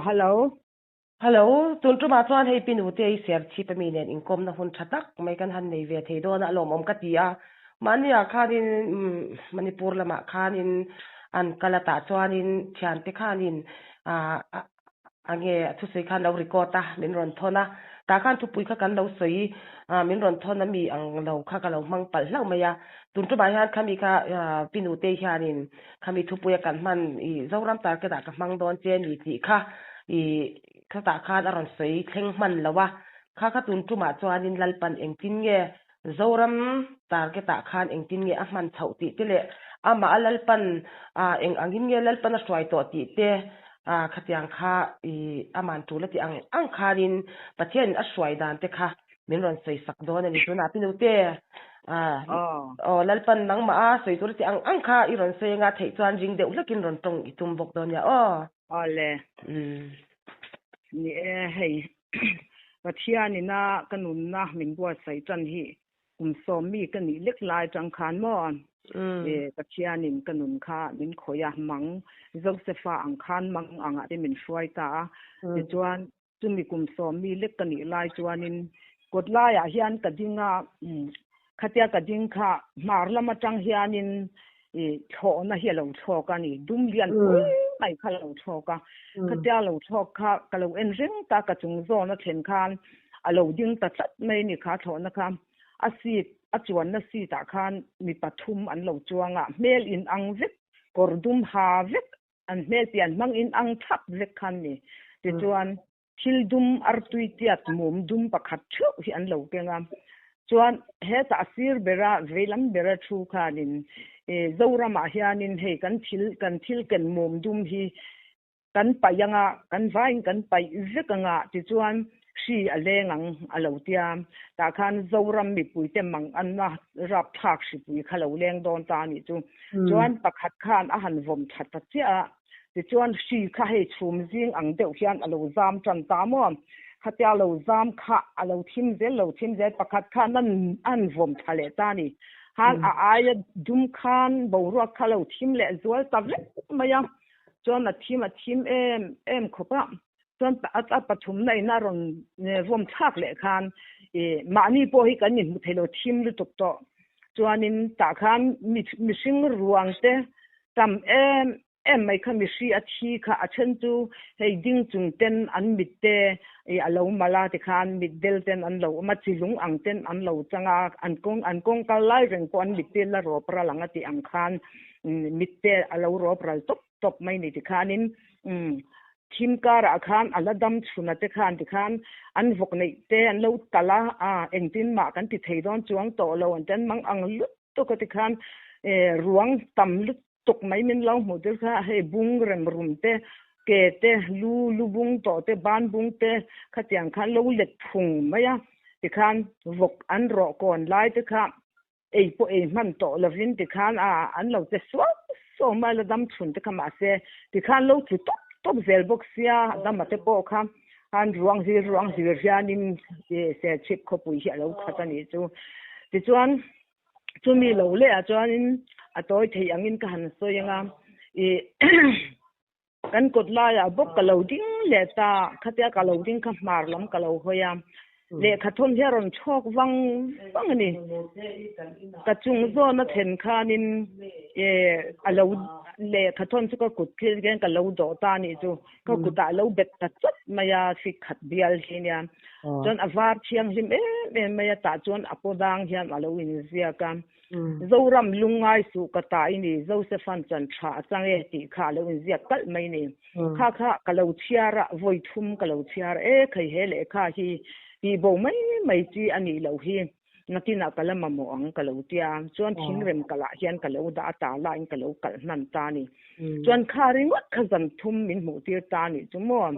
Hello. Hello, tun tumah chuan hei Pi Nute i Serchhip ami nen inkawmna hun tha tak mai kan han nei ve thei dawn a, a lawmawm ka ti a. Mahniah khanin Manipur lamah khanin an kal a tah chuanin thiante khanin a nge a thusawi khan lo record a, min rawn thawn a. Tah khan thupui kha kan lo sawi min rawn thawn a mi ang lo kha ka lo hmang palh hlauh mai a. Tun tumah hian khami kha Pi Nute hianin Khami thupuia kan hman i Zoram target ah ka hmang dawn che ni tih kha i khatah khan a rawn sawi thleng hman lo a, kha kha tun tumah chuanin Lalpan engtin nge Zoram target ah khan engtin nge a hman chhoh tih te leh amah a Lalpan ah eng angin nge Lalpan a hruai tawh tih te ah khatiang kha i aman tul a tih ang ang khanin Pathianin a hruai dan te kha Min rawn sawi sak dawn a ni tunah pi nute. Aw Lalpan nangmah a sawi tur chi ang ang kha i rawn sawi anga theih chuan ring deuh hlekin rawn tawng i tum bawk dawn nia aw. Aw le. Ni e hei Pathian ina ka nunna min buatsaih tan hi kum sawm mi ka nih lek lai tang khan maw e Pathian in ka nun kha min khawih a mang Josefa ang khan mang angah te min hruai ta a tichuan Chumi kum sawmmi lek ka nih lai chuanin kawt laiah hian ka ding a, khatia ka ding kha hmar lam atang hianin thlawhna hi a lo thlawk a ni, dum lian pui mai kha a lo thlawk a, khatia a lo thlawk kha ka lo en reng ta, ka chung zawn a thlen khan a lo ding ta tlat mai a ni kha thlawhna kha, a seat a chuanna seat ah khan mi pathum an lo chuang a, hmel in ang vek, kawr dum ha vek An hmel pian hmang in ang thap vek khan ni. Tichuan, thil dum artui tiat mum dum pakhat theuh hi an lo keng a. Chuan, hetah sir bera veilam bera thu khanin Zoramah hianin hei kan thil kan thil ken mum dum hi kan paih anga, kan vaiin kan paih vek anga tichuan Hri a leng ang a lo tia. Tah khan Zoram mipuite mang anna rapthlak hripui kha lo leng dawn ta a nih chu. Chuan pakhat khan a han vawm tha ta chiah a, tichuan hri kha hei chhum zing ang deuh hian a lo zam tan ta maw? Khatia lo zam kha a lo thim zel lo thim zel pakhat khan a han vawm tha leh ta a ni. Han a aia dum khan boruak kha lo thim leh zual ta vek mai a, chuan a thim a thim em em khawp a. Chuan a pathumna in a rawn vawm thlak leh khan i mahni pawh hi kan inhmu thei lo thim lutuk tawh. Chuanin tah khan mihring ruang te tam em em mai kha mihri a thi kha a then chu hei ding chung ten an mit te i a lo mal a tikhan mit del ten an lo awm a, chi lung ang ten an lo chang a, an kawng an kawng kal lai reng pawh an mit te la rawp ral ang a tih ang khan mit te a lo rawp ral tawp tawp mai ni tikhanin Thim karah khan a la dam chhuna te khan tikhan an vawk neih te an lo tal a, a engtin mah kan ti thei dawn chuang tawh lo an ti an mang ang lutuk a tikhan ruang tam lutuk mai min lo hmuh tir kha hei bung rem rum te ke te lu lu bung tawh te ban bung te khatiang khan lo let phung mai a tikhan vawk an rawh kawn lai te kha Ei pawh ei hman tawh lovin tikhan a an lo che suau suau mai la dam chhun te kha mahse tikhan lo tlu tawp tawp zel bawk sia dama te pawh kha han ruang hlir ruang hlir hianin Serchhip khawpui hi a lo khat a nih chu. Tichuan chumi lo leh ah chuanin a tawi theih angin ka han sawi anga ih Kan kawt laiah bawk ka lo ding leh ta, khatia ka lo ding kha hmar lam ka lo hawi a, lehkha thawm hi a rawn chhawk vang vang a ni. Ka chung zawn a thlen khanin a lo lehkha thawm chu ka kut thil hian ka lo dawh ta a nih chu, ka kutah a lo bet ta chawt mai a, hri khat bial hi nia. Chuan a var thianghlim em em mai a, tah chuan a paw dang hian a lo inziak a. Zoram lungngai suh ka ta i ni, Josephan chan tha a chang e tih kha a lo inziak kalh mai ni. Kha kha ka lo chhiar a, vawi thum ka lo chhiar e, khai he lehkha hi tih bo mai mai chi a nih loh hi, nakinah ka la mamawh ang ka lo tia, chuan thingrem kalh ah hian ka lo dah a, ta lahin ka lo kalh hman ta a ni. Chuan kha ringawt kha zan thum min hmuh tir ta a nih chu maw?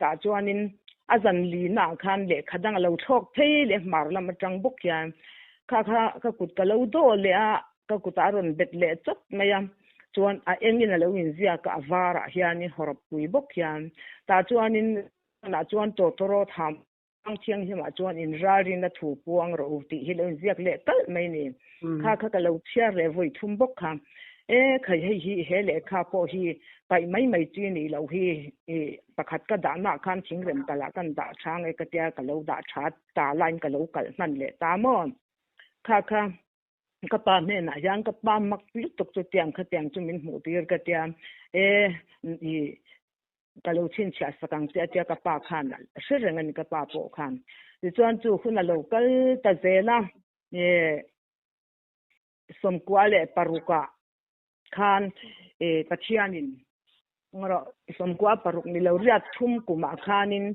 Tah chuanin a zan lina ah khan lehkha dang a lo thlawk phei leh hmar lam atang bawk hian Kha kha ka kut ka lo dawh leh a, ka kutah a rawn bet leh chawp mai a, chuan a engin a lo inziak a, a varah hianin hawrawp pui bawk hian tah chuanin ah chuan tawtawraw tham ang thianghlimah chuan inralrinna thu puang rawh u tih hi lo inziak leh kalh mai ni. Kha kha ka lo chhiar leh vawi thum bawk kha. E khai hei hi he lehkha pawh hi paih mai mai chi nih loh hi i pakhat ka dahna ah khan thingrem kalah kan dah tha nge ka tia ka lo dah tha ta laiin ka lo kalh hman leh ta maw? Kha kha ka pa hnenah hian ka pa mak lutuk chu tiang khatiang chu min hmuh tir ka tia e i ka lo chhinchhiah sak ang che a tia ka pa khan a hre reng a ni ka pa pawh khan. Tichuan chu hun a lo kal ta zel a e 96 ah khan Pathianin erawh 96 ni lo riat thum kumah khanin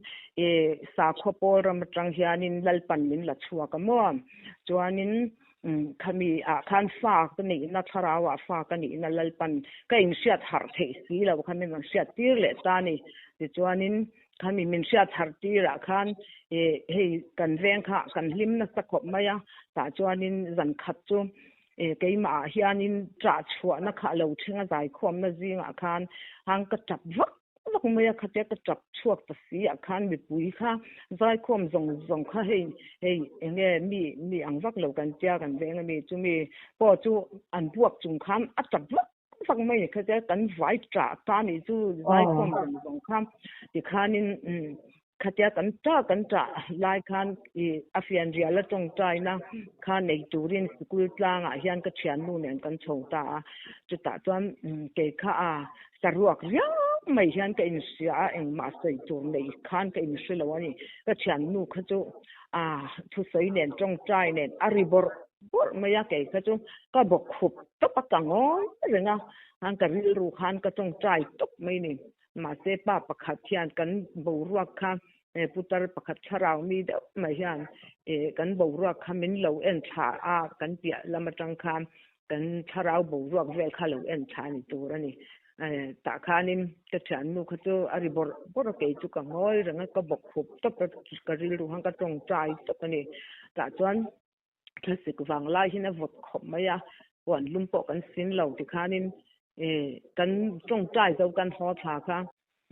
sakhaw pawl ram atang hianin Lalpan min la chhuak a maw? Chuanin khami ah khan fa ka nihna thlarau ah fa ka nihna Lalpan ka inhriat harh theih si lo kha min rawn hriat tir leh ta a ni. Tichuanin Khami min hriat harh tirah khan ih hei kan veng kha kan hlim nasa khawp mai a, tah chuanin zan khat chu ih keimah ah hianin ṭah chhuahna kha a lo thleng a, zaikhawmna zingah khan hang ka ṭap vak vak mai a, khatia ka ṭap chhuak ta si ah khan mipui kha zaikhawm zawng zawng kha hei hei eng nge mi mi ang vak lo kan tia kan veng ami chumi pawh chu an buak chung khan a ṭap vak vak mai ni khatia kan vai ṭah ta nih chu zaikhawm zawng zawng kha tikhanin khatia kan ṭah kan ṭah lai khan ih a fianrial a tawngtaina kha nei turin sikul tlangah hian ka thiannu nen kan chho ta a chutah chuan kei kha a saruak riau mai hian ka inhria a engmah sawi tur nei khan ka inhre lo a ni ka thiannu kha chu a thusawi nen tawngtai nen a ri bawrh bawrh mai a kei kha chu ka bawk khup tawp a ka ngawi reng a khan ka rilru khan ka tawngtai tawp mai ni mahse pa pakhat hian kan boruak kha putar pakhat thlarau mi deuh mai hian kan boruak kha min lo en thla a kan piah lam atang khan kan thlarau boruak vel kha lo en thla ni tur a ni tah khanin ka thiannu kha chu a ri bawrh bawrh a kei chu ka ngawi reng a ka bawk khup tawp a ka rilru khan ka tawngtai tawp a ni tah chuan thlasik vang lai hian a vawt khawp mai a, puan lum pawh kan sin lo tikhanin ih kan tawngtai zo kan haw thla kha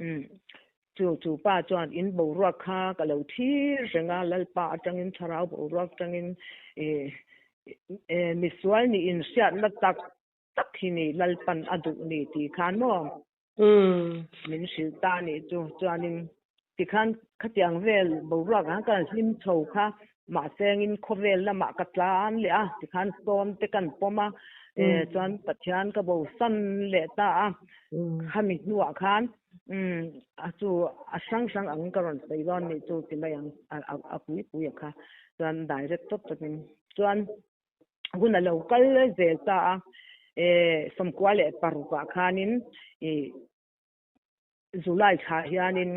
umm chu chu pa chuan in boruak kha ka lo thlir reng a, Lalpa atangin thlarau boruak atangin ih misual nih inhriatna tak tak hi ni Lalpan a duh ni tih khan maw min hrilh ta nih chu chuanin tikhan khatiang vel boruak ang kan hlim chho kha mahse engin khawvel lamah ka tlan leh a tikhan sawm te kan pawm a chuan Pathian ka bosan leh ta a khami hnuah khan a chu a hrang hrang ang ka rawn sawi dawn nih chu ti mai ang a pui pui a kha chuan direct tawp tawpin chuan hun a lo kal zel ta a, 96 ah khanin ih July thla hianin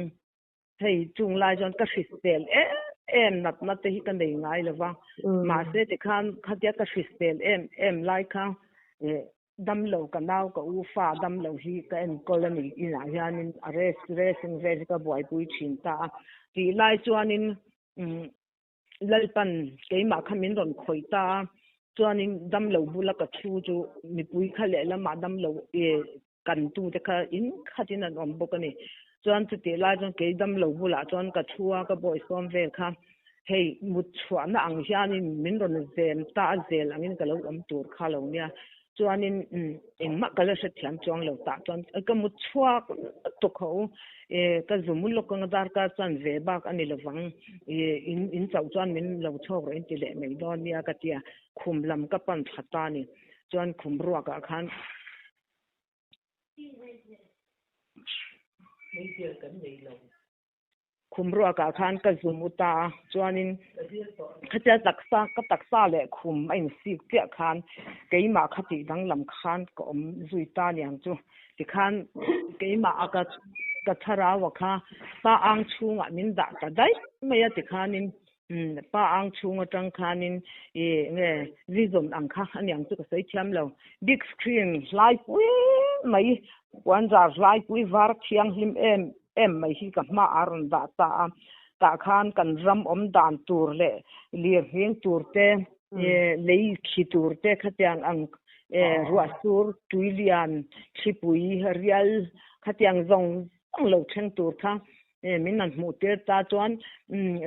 hei chung lai chuan ka hrisel em em natna te hi ka nei ngai lo va, mahse tikhan khatia ka hrisel em em lai kha ih damlo ka nau ka u fa damlo hi ka enkawl a ni inah hianin a rest racing vel hi ka buaipui thin ta a, tih lai chuanin umm Lalpan keimah kha min rawn khawih ta a, chuanin damlo bula ka thu chu mipui kha lehlamah damlo kan tute kha in khatin an awm bawk a ni. Chuan chutih lai chuan kei damlo bulah chuan ka thu a, ka bawihsawm vel kha hei mut chhuahna ang hianin min rawn zem ta a, zel angin ka lo awm tur kha lo nia. Chuanin engmah ka la hrethiam chuang lo tah chuan ka mut chhuak lutuk ho ka zu mu lawk anga darkar chuan ve bak a ni lovang in in chauh chuan min lo chhawk rawh in ti leh mai dawn nia ka tia khum lam ka pan thla ta a ni chuan khum ruakah khan Khum ruakah khan ka zum u ta a, chuanin khatia taksa ka taksa leh khum a insik chiah khan keimah kha tih danglam khan ka awm zui ta niang chu tikhan keimah a ka ka thlarau a kha pa ang chhungah min dah ta daih mai a tikhanin umm pa ang chhung atang khanin ih nge vision ang kha aniang chu ka sawi thiam lo big screen hlai pui mai puan zar hlai pui var thianghlim em em mai hi ka hma a rawn dah ta a, tah khan kan ram awm dan tur leh lirnghing tur te, lei khi tur te khatiang ang ruahsur, tuilian, thlipui, rial khatiang zawng zawng lo thleng tur kha min han hmuh tir ta chuan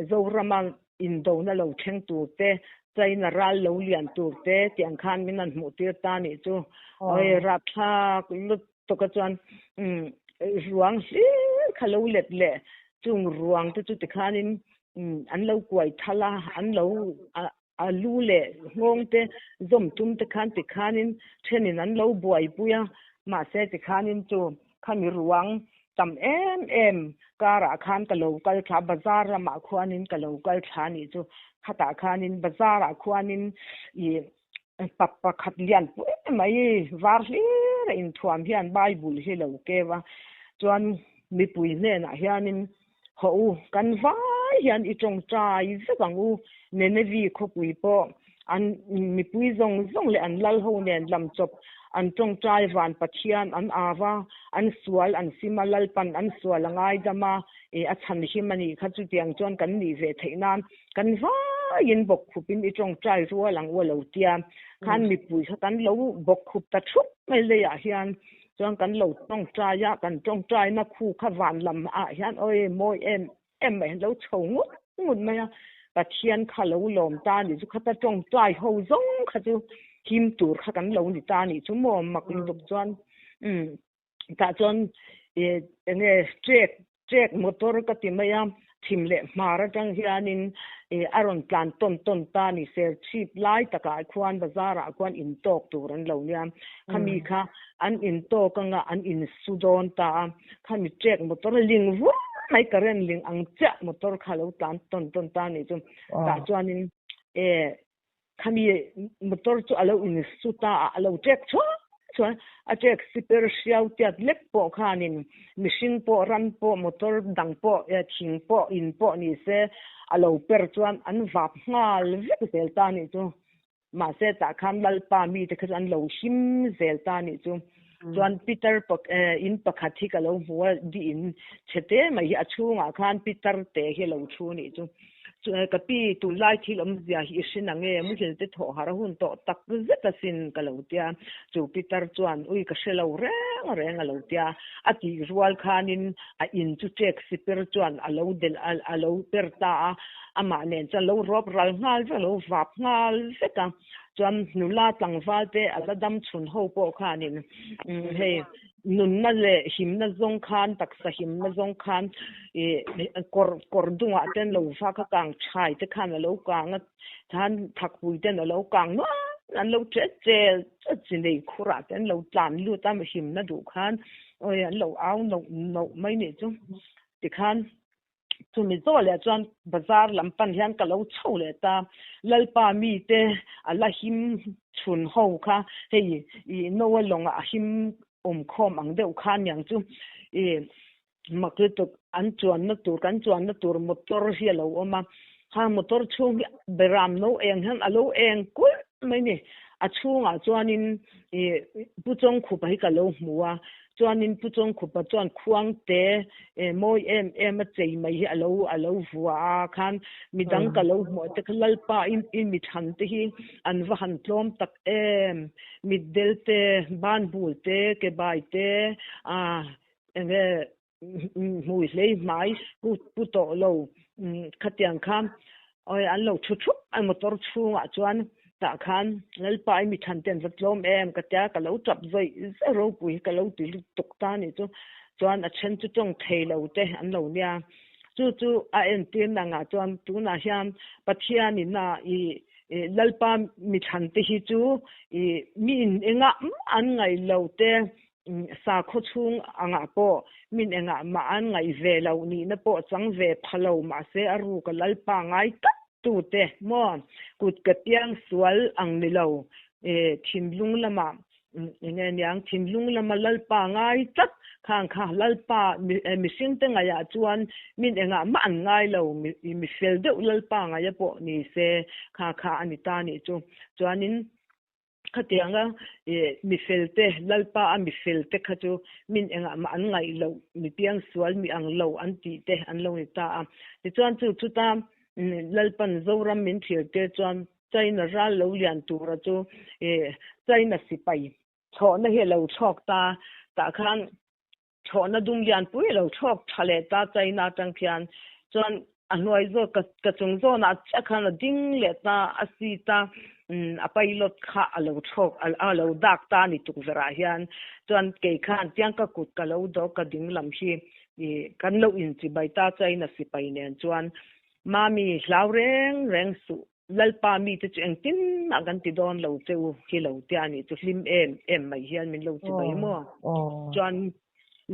Zorama. Indona lo thleng tur te, China ral lo lian tur te tiang khan min han hmuh tir ta nih chu. Oi rapthlak lutuk a chuan ruang hlir kha lo let leh chung ruang te chu tikhanin an lo kuai thal a, an lo a lu leh nghawng te zawm tum te khan tikhanin thenin an lo buaipui a, mahse tikhanin chu Khami ruang tam em em karah khan ka lo kal thla, bazar lamah khuanin ka lo kal thla anih chu. Khatah khanin bazar ah khuanin ih pa pakhat lian pui mai var hlir a inthuam hian Bible hi lo keu a, chuan mipui hnenah hianin hawh u, kan vai hian i tawngtai vek ang u, Nenevi khawpui pawh an mipui zawng zawng leh an lal ho nen lam chawp an tawngtai van Pathian an au a, an sual an sim a, Lalpan an sual a ngaidam a, ih a chhan him a nih kha chutiang chuan kan nih ve theih nan kan vaiin bawkkhupin i tawngtai rual ang u a lo tia, khan mipui kha kan lo bawkkhup ta thup mai leiah hian. Chuan kan lo tawngtai a, kan tawngtaina khu kha van lam ah hian awi mawi em em mai lo chho ngut ngut mai a, Pathian kha lo lawm ta ni chu khata tawngtai ho zawng kha chu him tur kha kan lo ni ta ni chu maw mak lutuk chuan umm tah chuan enge trek Trek motor ka ti mai a, thim leh hmar atang hianin ih a rawn tlan tawn tawn ta a ni. Serchhip lai takah khuan bazar ah khuan intawk tur an lo nia. Khami kha an intawk anga an insu dawn ta a, khami trek motor ling vur mai current ling ang chiah motor kha lo tlan tawn tawn ta a nih chu. Tah chuanin eh Khami motor chu a lo insu ta a, a lo ṭek chhuak chuan a ṭek siper hriau tiat lek pawh khanin mihring pawh, ram pawh, motor dang pawh, thing pawh, in pawh ni se a lo per chuan an vap nghal vek zel ta nih chu. Mahse tah khan Lalpa mite kha chu an lo him zel ta nih chu. Chuan Peter in pakhat hi ka lo hmu a, di in chhe te mai hi a chhungah khan Peter te hi a lo thu nih chu. Ka pi, tunlai thil awmzia hi i hre na nge? Muhil te thawh har a hun tawh tak zet asin ka lo tia. Chu Peter chuan, Ui ka hre lo reng reng a lo tia. A tih rual khanin a in chu ṭek siper chuan a lo delh a lo per ta a, amah nen chuan lo rawp ral nghal vek a, lo vap nghal vek a. Chuan nula tlangval te a la dam chhun ho pawh khanin hei nunna leh himna zawng khan taksa himna zawng khan ih kawr kawr dungah ten lo va kha kang thai te khan a lo kang a chuan thakpui ten a lo kang nual an lo che chel chi nei khurah te an lo tlan lut a himna duh khan awi an lo au noh noh mai nih chu tikhan Chumi zawh leh chuan bazar lam pan hian ka lo chho leh ta. Lalpa mite a la him chhun ho kha hei ih Noa lawngah a him awm khawm ang deuh kha aniang chu ih mak lutuk an chuanna tur kan chuanna tur motor hi a lo awm a. Kha motor chhung hi beram no eng hian a lo eng kulh mai ni. A chhungah chuanin ih Pu Chawngkhupa hi ka lo hmu a. Chuanin Pu Chawngkhupa chuan khuangte mawi em em a chei mai hi alo alo vua a khan midang ka lo hmuh te kha Lalpa i i mi than te hi an va han tlawm tak em mitdel te banbul te kebai te a enge hmui hlei hmai pu pu tawh lo khatiang kha awi an lo thu thup a motor chhungah chuan tah khan Lalpa i mi than te an va tlawm em ka tia ka lo tap zawih zawih ropui hi ka lo ti lutuk ta a nih chu chuan a then chu tawng thei lo te an lo nia chu chu a entir na angah chuan tunah hian Pathian in a i Lalpa mi than te hi chu i mi in engah mah an ngaih lo te Sakhaw chhung angah pawh min engah mah an ngaih ve loh nihna pawh chang ve pha lo mahse a ruk a Lalpa ngai tak tute maw kut ka piang sual ang ni lo thinlung lamah enge niang thinlung lama Lalpa ngai tlat khang kha Lalpa mihring te ngaihah chuan min engah mah an ngai lo mi fel deuh Lalpa ngaih a pawh ni se kha kha a ni ta nih chu chuanin Khatianga ih mi fel te, Lalpa a mi fel te kha chu min engah mah an ngaih loh, mi piangsual, mi ang lo an tih te an lo ni ta a. Tichuan chu chuta Lalpan Zoram min thlir tir chuan China ral lo lian tura chu ih China sipai thlawhna hi a lo thlawk ta, tah khan Thlawhna dum lianpui a lo thlawk tha leh ta China atang khian chuan A hnuai zawk ka ka chung zawnah chiah khan a ding leh ta a seat a umm a pilot kha a lo thlawk a lo dak ta a ni tukverh ah hian chuan kei khan tiang ka kut ka lo dawk ka ding lam hi ih kan lo inchibai ta China sipai nen chuan Mami hlau reng reng suh Lalpa mite chu engtin mah kan ti dawn lo che u hi lo tia a nih chu hlim em em mai hian min lo chibai maw chuan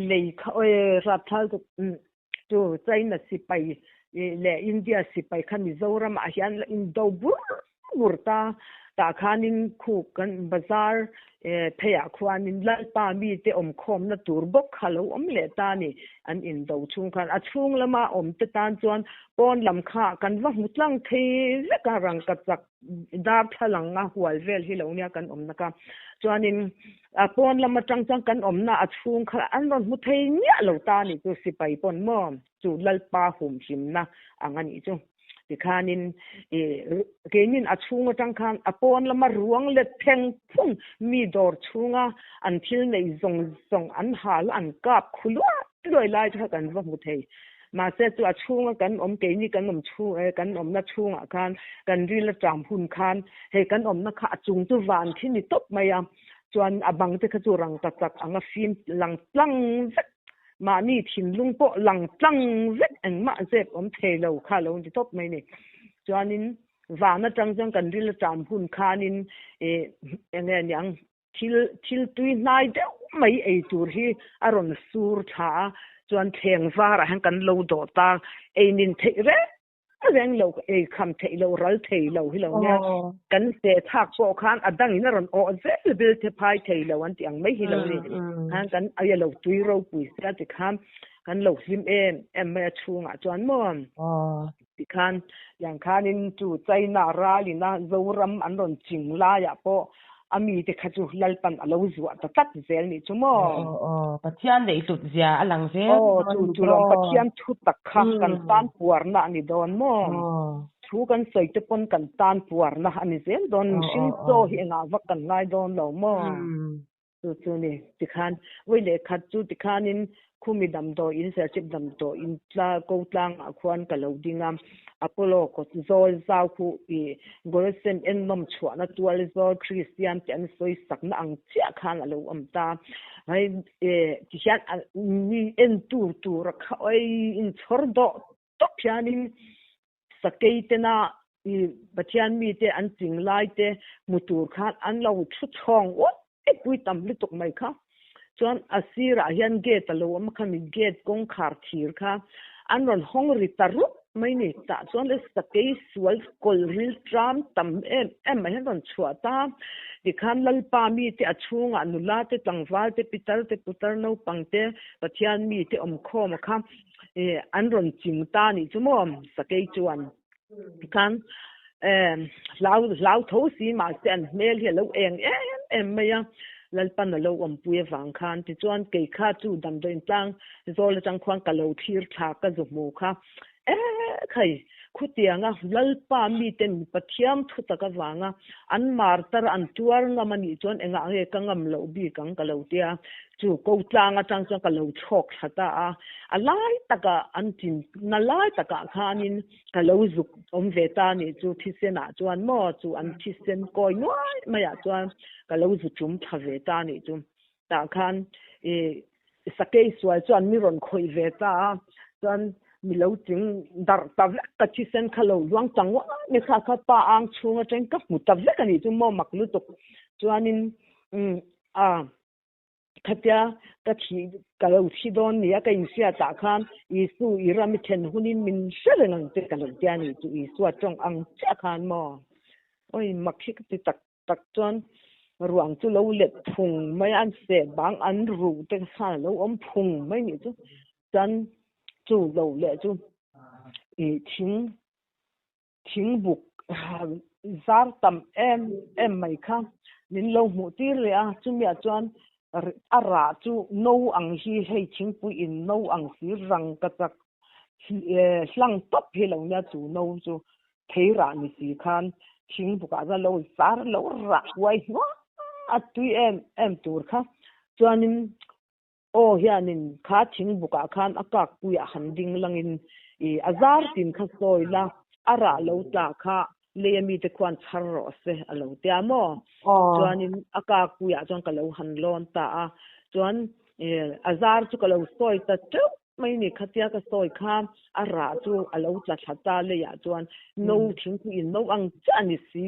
lei kha awi rapthal chu Chu China sipai leh India sipai kha Mizoram ah hian la indo bur bur ta, tah khanin khu kan bazar pheiah khuanin Lalpa mite awmkhawmna tur bawk kha lo awm leh ta a ni. An indo chhung khan a chhung lama awm te tan chuan pawn lam kha kan va hmu tlang thei vek a, rangkachak darthlalang a hual vel hi lo nia kan awmna kha. Chuanin a pawn lam atang chuan kan awmna a chhung kha an rawn hmu thei miah lo ta a nih chu sipai pawn maw chu Lalpa humhimna ang a nih chu. Tikhanin ih keinin a chhung atang khan a pawn lama ruang let pheng phung mi dawr chhunga an thil neih zawng zawng an hal a an kap khu luai luai lai te kha kan va hmu thei. Mahse chu a chhunga kan awm keini kan awm chhung eh kan awmna chhungah khan kan ril aṭam hun khan hei kan awmna kha a chung chu van khi ni tawp mai a, chuan a bang te kha chu rangka chak anga fim lang tlang vek mahni thinlung pawh lang tlang vek engmah zep awm thei lo kha lo ni tawp mai ni. Chuanin van aṭang chuan kan ril aṭam hun khanin eh eng nge niang Thil thil tui hnai deuh mai ei tur hi a rawn sur thla a, chuan thleng varah hian kan lo dawh ta, ei nin theih reng reng lo, ei kham theih lo, ral thei lo hi lo nia, kan seh thlak pawh khan a dangin a rawn awh zel bil the phai thei lo an tih ang mai hi lo ni, khan kan ei a lo tui ropui sia tikhan kan lo hlim em em mai a chhungah chuan maw. Tikhan tiang khanin chu China ralina Zoram an rawn ching laiah pawh a mite kha chu Lalpan a lo zuah ta tlat zel nih chu maw? Aw aw, Pathian neih hlut zia a lang zel Aw, chu chu lawm Pathian thu tak kha kan tan puarna a ni dawn maw? Thu kan sawi te pawn kan tan puarna a ni zel dawn, mihring chaw hi engah vak kan ngai dawn lo maw? Chu chu ni, tikhan vawi leh khat chu tikhanin khumi damdawi in Serchhip damdawi in tla ko tlangah khuan ka lo ding a, Apollo kawt zawl zau khu i Goresem ennawm chhuahna tual zawl Kristian te an sawi sakna ang chiah khan a lo awm ta. Hei e tihian mi en tur tura kha oi inchhawr dawh tawp hianin Sakei tena i Pathian mite an ching lai te hmu tur khan an lo thu chhawng uap pui tam lutuk mai kha. Chuan a sirah hian gate a lo awm a khami gate kawngkhar thir kha an rawn hawng ri ta rup mai ni. Tah chuan le sakei sual kawl ril tram tam em em mai hian rawn chhuah ta. Tikhan Lalpa mite a chhungah nula te tlangval te pitar te putar naupang te Pathian mite awmkhawm a kha. eh an rawn ching ta nih chu maw sakei chuan tikhan eh hlau hlau tho si mahse an hmel hi a lo eng em em mai a Lalpan a lo awmpui avang khan tichuan kei kha chu damdawiin tlang zawl atang khuan ka lo thlir thla ka zu hmu kha eh khai khutianga Lalpa mite mi Pathian thu tak avanga an martar an tuar ngam a nih chuan engah nge ka ngam loh bik ang ka lo tia Chu ko tlang atang chuan ka lo chhawk thla ta a, a lai takah an chin na lai takah khanin ka lo zuk awm ve ta a nih chu thisen ah chuan maw chu an thisen kawi nuai maiah chuan ka lo zu tum thla ve ta a nih chu. Tah khan ih sakei sual chuan mi rawn khawih ve ta a, chuan mi lo ching darh ta vek ka thisen kha lo luang ta nguai mai kha kha pa ang chhung atangin ka hmu ta vek a nih chu maw mak lutuk chuanin umm a. Khatia ka thi ka lo thi dawn nia ka inhriat ah khan Isu i ram i then hunin min hre reng ang che ka lo tia ni chu Isua tawng ang chiah khan maw? Awi mak hi ka ti tak tak chuan ruang chu lo let phung mai a an seh bang an ruh te khan a lo awm phung mai nih chu chuan chu lo leh chu i thing Thingbuk zar tam em em mai kha min lo hmuh tir leh a, chumiah chuan a rah chu no ang hi hei thingpui in no ang si rang ka chak hlang tawp hi lo nia chu no chu thei rah ni si khan thingbuk ah chuan lo zar lo rah huai hnuai a tui em em tur kha chuanin Aw hianin kha thingbukah khan a kakpuiah han ding langin I a zar tin kha sawi la, a rah lo tla kha lei ami te khuan chhar rawh se a lo tia maw? Chuanin a kakpuiah chuan ka lo han lawn ta a, chuan a zar chu ka lo sawi ta teuh mai ni, khatia ka sawi kha a rah chu a lo tla thla ta leiah chuan no thingpui in no ang chiah a ni si,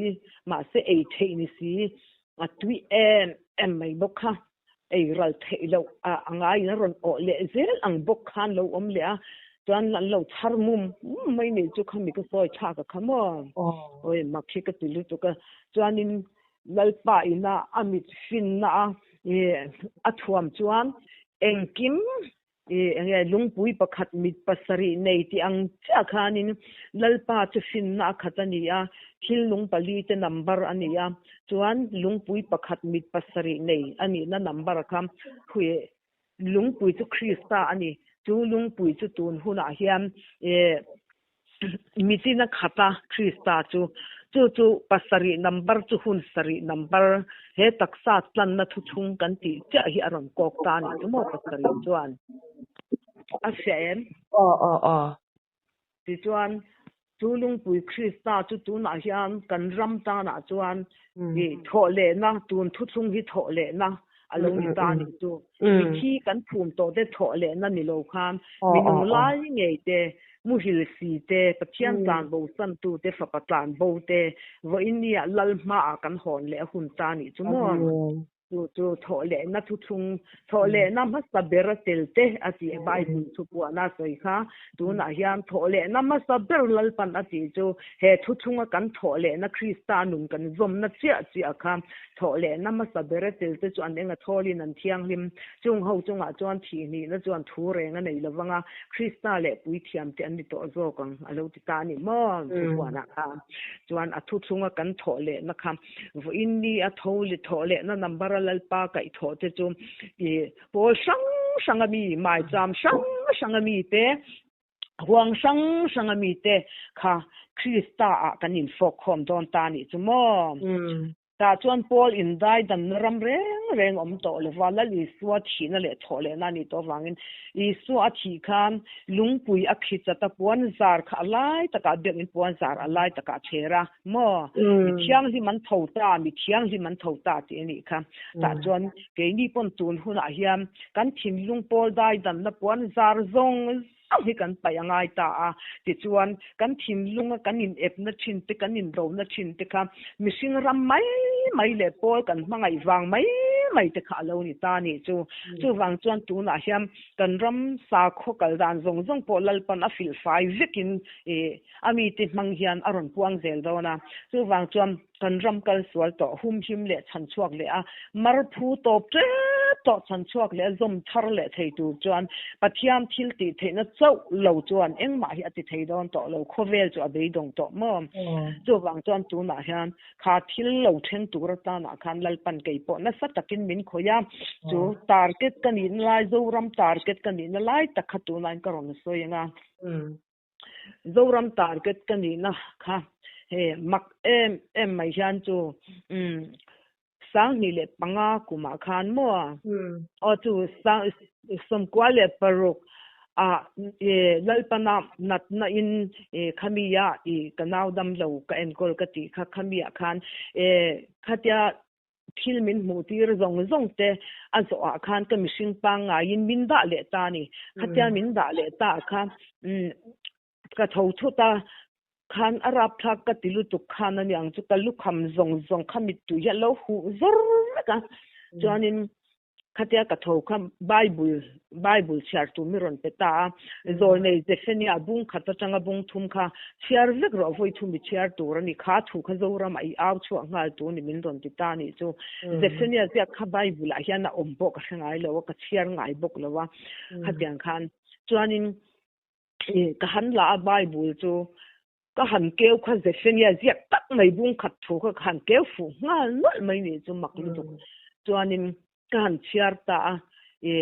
mahse ei theih ni si, a tui em em mai bawk kha. Ei ral theih loh a ngaiin a rawn awh leh zel ang bawk khan lo awm leh a, chuan an lo chhar mum mum mai nih chu khami ka sawi thlak a kha maw? Awi mak hi ka ti lutuk a, chuanin Lalpa ina a mit finna a a thuam chuan engkim I enge lungpui pakhat mit pasarih nei tih ang chiah khanin Lalpa chu finna a khat a ni a, thil lung pali te number a ni a, chuan lungpui pakhat mit pasarih nei a nihna number kha hui lungpui chu Krista a ni. Chu lungpui chu tun hunah hian Mitin a khat a, Krista chu. Chu chu pasarih number chu hun sarih number, he taksa tlanna thu chhung kan tih chiah hi a rawn kawk ta a nih chu maw pasarih chuan a hria em? Aw aw aw. Tichuan, chu lungpui Krista chu tunah hian kan ram tanah chuan i thawhlehna, tun thuthlung hi thawhlehna a lo ni ta a nih chu. Mithi kan phum tawh te thawh lehna ni lo khan mi nung lai ngei te, muhil si te, Pathian tlan bo san tu te, fapa tlan bo te, vawiin nia lal hmaah kan hawn leh a hun ta a nih chu maw? Chu chu thawh lehna thuthlung, thawh lehna hmasa ber a tel te a tih Bible thu puahna a sawi kha. Tunah hian thawh lehna hmasa ber Lalpan a tih chu he thuthlunga kan thawh lehna Krista nun kan zawmna chiah chiah kha Thawh lehna hmasa ber a tel te chu an eng a thawlin an thianghlim. Chung ho chungah chuan thihnihna chuan thu reng a nei lovang a, Krista leh puithiam te an ni tawh zawk ang a lo ti ta a ni maw? Thupuanah kha chuan a thuthlunga kan thawh lehna kha vawiin ni a tho leh thawh lehna number a Lalpa kaih thawh te chu i pawl hrang hrang a mi, maicham hrang hrang a mi te, Huang hrang hrang a mite kha Krista ah kan infawk khawm dawn ta a nih chu maw? Tah chuan Paul indai danna ram reng reng awm tawh lova Lal Isua thihna leh thawh lehna a nih tawh avangin Isua a thih khan lungpui a khi chat a, puan zar kha a lai takah biakinn puan zar a lai takah a chher a maw? Mi thianghlim an tho ta, mi thianghlim an tho ta tih a nih kha. Tah chuan keini pawn tun hunah hian kan thinlung pawl dai danna puan zar zawng zawng hi kan paih a ngai ta a. Tichuan, kan thinlunga kan inepna thin te, kan indona thin te kha mihring ram mai mai leh pawl kan hmangaih vang mai mai te kha a lo ni ta a nih chu. Chuvang chuan tunah hian kan ram sakhaw kal dan zawng zawng pawh Lalpan a filhfai vekin a mite hmang hian a rawn puang zel dawn a. Chuvang chuan kan ram kal sual tawh humhim leh chhan chhuak leh a, mar phu tawp tep tawh chhan chhuak leh a zawm thar leh thei tur chuan Pathian thil tih theihna chauh lo chuan engmah hi a ti thei dawn tawh lo, khawvel chu a beidawng tawh maw? Chuvang chuan tunah hian kha thil lo then tur atanah khan Lalpan kei pawh nasa takin min khawih a, chu target ka nihna lai, Zoram target ka nihna lai tak kha tunah ka rawn sawi ang a. Zoram target ka nihna kha he mak em em mai hian chu umm 2005 kumah khan maw aw chu 96 ah e Lalpana natna in e khamia i ka nau dam lo ka enkawl ka tih kha khamia khan e khatia Thil min hmuh tir zawng zawng te a zawh ah khan ka mihring pangngaiin min dah leh ta a ni. Khatia min dah leh ta ah khan ka tho thut a, khan a rapthlak ka ti lutuk khan a niang chu ka lukham zawng zawng kha mittui hi a lo huh zawr vek a. Chuanin Khatia ka tho kha Bible Bible chhiar tur mi rawn pe ta a, Zawlnei Zephaniah bung khat atanga bung thum kha chhiar vek rawh vawi thum i chhiar tur a ni, kha thu kha Zoramah i au chhuah nghal tur ni min rawn ti ta a nih chu. Zephaniah ziak kha Bible ah hian a awm pawh ka hre ngai lo a, ka chhiar ngai bawk lo a, khatiang khan chuanin ka han la a Bible chu Ka han keu kha Zephaniah ziak tak mai bung khat thu kha ka han keu fuh nghal nawlh mai nih chu mak lutuk. Chuanin ka han chhiar ta a, e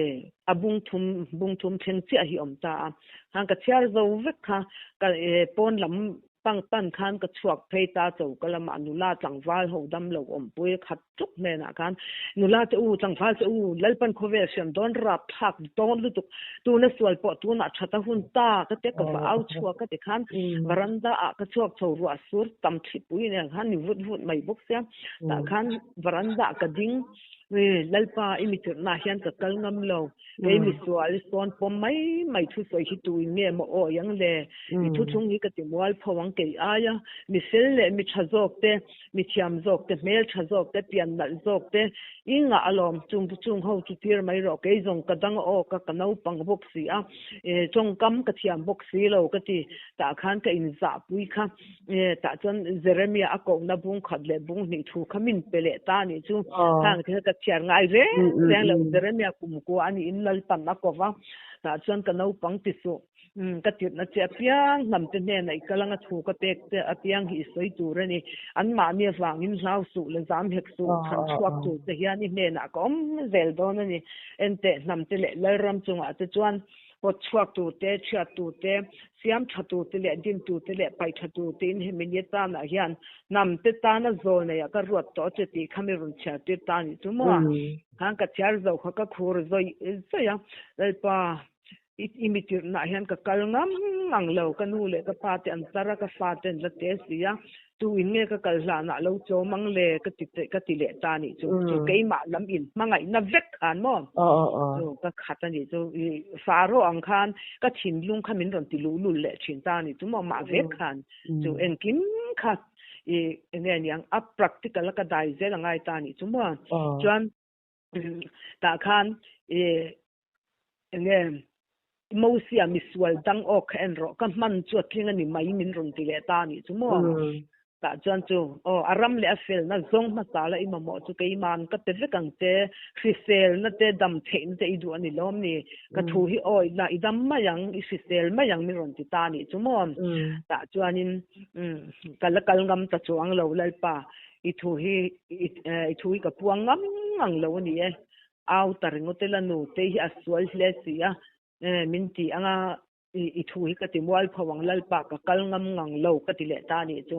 a bung thum bung thum thleng chiah hi awm ta a. Khan ka chhiar zo vek kha ka e pawn lam Pang pan khan ka chhuak phei ta choka lamah nula tlangval ho dam lo awmpui khat tuk hnenah khan nula che u tlangval che u Lalpan khawvel hriam dawn rap thlak dawn lutuk tuna sual pawh tunah that a hun ta ka tia ka va au chhuak a ti khan varanda ah ka chhuak chho ruah sur tam thlipui nen khan ni vut vut mai bawk sia tah khan varanda ah ka ding Lalpa i mi tirhnaah hian ka kal ngam lo Kei misual i sawn pawm mai mai thusawi hi tuin nge maw awi ang le? I thuthlung hi ka ti mual pho ang kei aia mi fel leh mi tha zawk te, mi thiam zawk te, hmel tha zawk te, pian nalh zawk te i ngah alawm. Chung chung ho chu tir mai rawh. Kei zawng ka dang awk a, ka naupang bawk si a, tawngkam ka thiam bawk si lo ka ti. Tah khan ka inzahpui kha. E, tah chuan Jeremia a kohna bung khat leh bung hnih thu kha min pe leh ta anih chu. Khang te kha ka chhiar ngai reng reng lo. Jeremia kum kua a niin Lalpan a ko va. Tah chuan ka naupang ti suh. Ka tirhna che apiang hnam te hnenah i kal anga thu ka pek che apiang hi i sawi tur a ni. Anmahni avangin hlau suh le zam hek suh. Chhan chhuak tur che hian i hnenah ka awm zel dawn a ni. Enteh hnam te leh Lalram chungah te chuan Pawt chhuak tur te, chhiat tur te, siam tha tur te leh din tur te leh paih tha tur te in hemi ni tanah hian hnam te tana zawl neiah ka ruat tawh che tih kha mi rawn chhiar tir ta nih chu maw? Khan ka chhiar zo kha ka khur zawih zawih a, Lalpa i mi tirhnah hian ka kal ngam ngang lo, ka nu leh ka pa te an tar a, ka fa te an la te si a, Tu in nge ka kal hlanah lo chawm ang le ka ti ka ti leh ta nih chu. Chu keimah lam in hmangaihna vek khan maw? Chu ka khat a nih chu. I Faro ang khan ka thinlung kha min rawn ti luhlul leh thin ta nih chu maw mah vek khan. Chu engkim kha i enge niang a practical a ka dai zel a ngai ta nih chu maw? Chuan Tah khan i enge Mosia misual dang awk kha en rawh, ka hman chu a tling a ni mai min rawn ti leh ta a nih chu maw? Tah chuan chu aw a ram leh a felna zawng hmasa la i mamawh chu keima'n ka pe vek ang che, hriselna te dam theihna te i duh a ni lawm ni? Ka thu hi awi la i dam mai ang, i hrisel mai ang min rawn ti ta a nih chu maw? Tah chuanin ka la kal ngam ta chuang lo Lalpa, I thu hi i thu hi ka puang ngam ngang lo a ni e. Au ta ringawt ila nu te hi a sual hle si a, min ti anga i thu hi ka ti mual pho ang Lalpa ka kal ngam ngang lo ka ti leh ta a nih chu.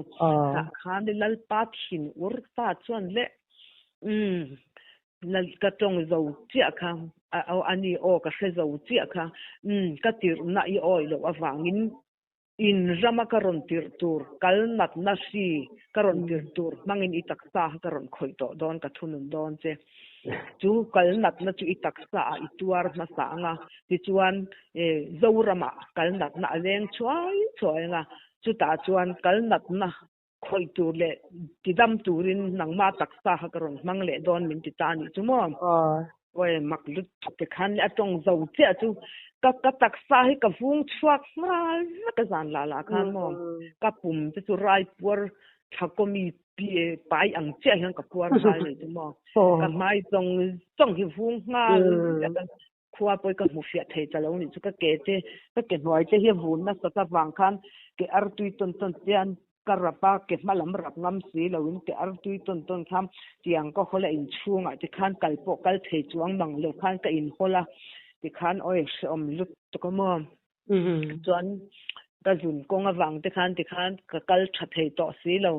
Tah khan Lalpa thin ur ta chuan le umm ka tawng zo chiah kha a ni aw ka hre zo chiah kha umm ka tirhna i awi loh avangin In rama ka rawn tirh tur, kal natna hri ka rawn tirh tur hmangin i taksa kha ka rawn khawih tawh dawn, ka thunun dawn che. Chu kal natna chu i taksa ah i tuar hmasa ang a, tichuan Zoramah kal natna a leng chhuai chhuai ang a, chutah chuan kal natna khawih tur leh tidam turin nangmah taksa kha ka rawn hmang leh dawn min ti ta a nih chu maw? Awi mak lutuk te khan a tawng zo chiah chu ka ka taksa hi ka vung chhuak nghal vek a zan lah lah khan maw ka pum te chu rai puar thla kawmi pai ang chiah hian ka puar nghal nih chu maw ka hmai zawng zawng hi vung nghal vek a Khua pawh ka hmu fiah thei ta lo nih chu ka ke te ka ke hnuai te hi a vun nasa ta vang khan ke artui tawn tawn te an ka rap a ke hma lam rap ngam si lo in ke artui tawn tawn khan tiang ka hawl a inchhung ah te khan kal pawh kal thei chuang mang lo khan ka in hawl a tikhan awi hrehawm lutuk a maw chuan ka zun kawng avang te khan tikhan ka kal tha thei tawh si lo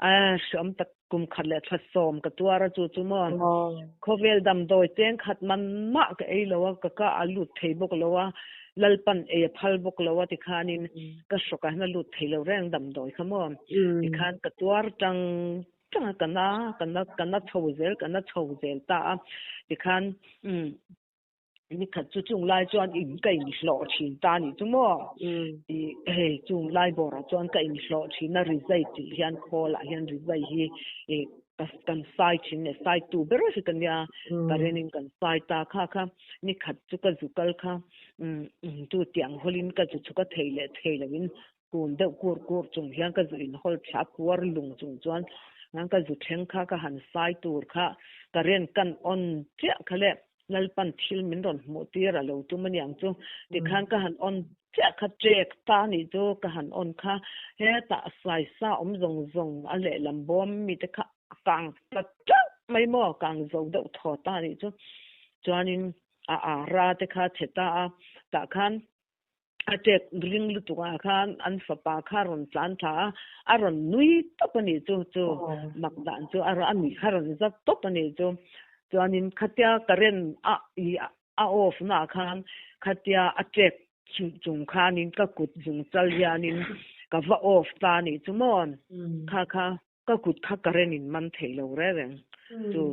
a hrehawm tak kum khat leh thla sawm ka tuar a chu chu maw khawvel damdawi cheng khat man mah ka ei lo a ka ka a lut thei bawk lo a lalpan ei a phal bawk lo a tikhanin ka hrawk ah hian a lut thei lo reng damdawi kha maw tikhan ka tuar tang tang a ka na ka na ka na chho zel ka na chho zel ta a tikhan umm Ni khat chu chung lai chuan in ka inhlawh thin ta nih chu maw? I hei chung lai bawrah chuan ka inhlawh thin a rizai tih hian khawl ah hian rizai hi i kan sai thin leh sai tu ber hi ka nia ka ren in kan sai ta kha kha ni khat chu ka zu kal kha tu tiang hawl in ka zu chu ka thei leh thei lo in kun deuh kur kur chung hian ka zu in hawl thla puar lung chung chuan ka zu thleng kha ka han sai tur kha ka ren kan on chiah kha le. Lalpan thil min rawn hmuh tir a lo tum a niang chu. Tikhan ka han on chiah kha trek ta nih chu ka han on kha hetah saisa awm zawng zawng a lehlam bawm mi te kha a kang ta teuh mai maw kang zo deuh thaw ta nih chu. Chuanin a ara te kha chhe ta a tah khan. A ṭek ring lutuk ah khan an fapa kha a rawn tlan thla a, a rawn nui tawp a nih chu, chu mak dan chu a nuih kha a rawn zat tawp a nih chu. Chuanin khatia current a i a off na ah khan khatia a ṭek chung khanin ka kut zung chal hianin ka va off ta a nih chu maw? Kha kha Ka kut kha current in man thei lo reng reng chu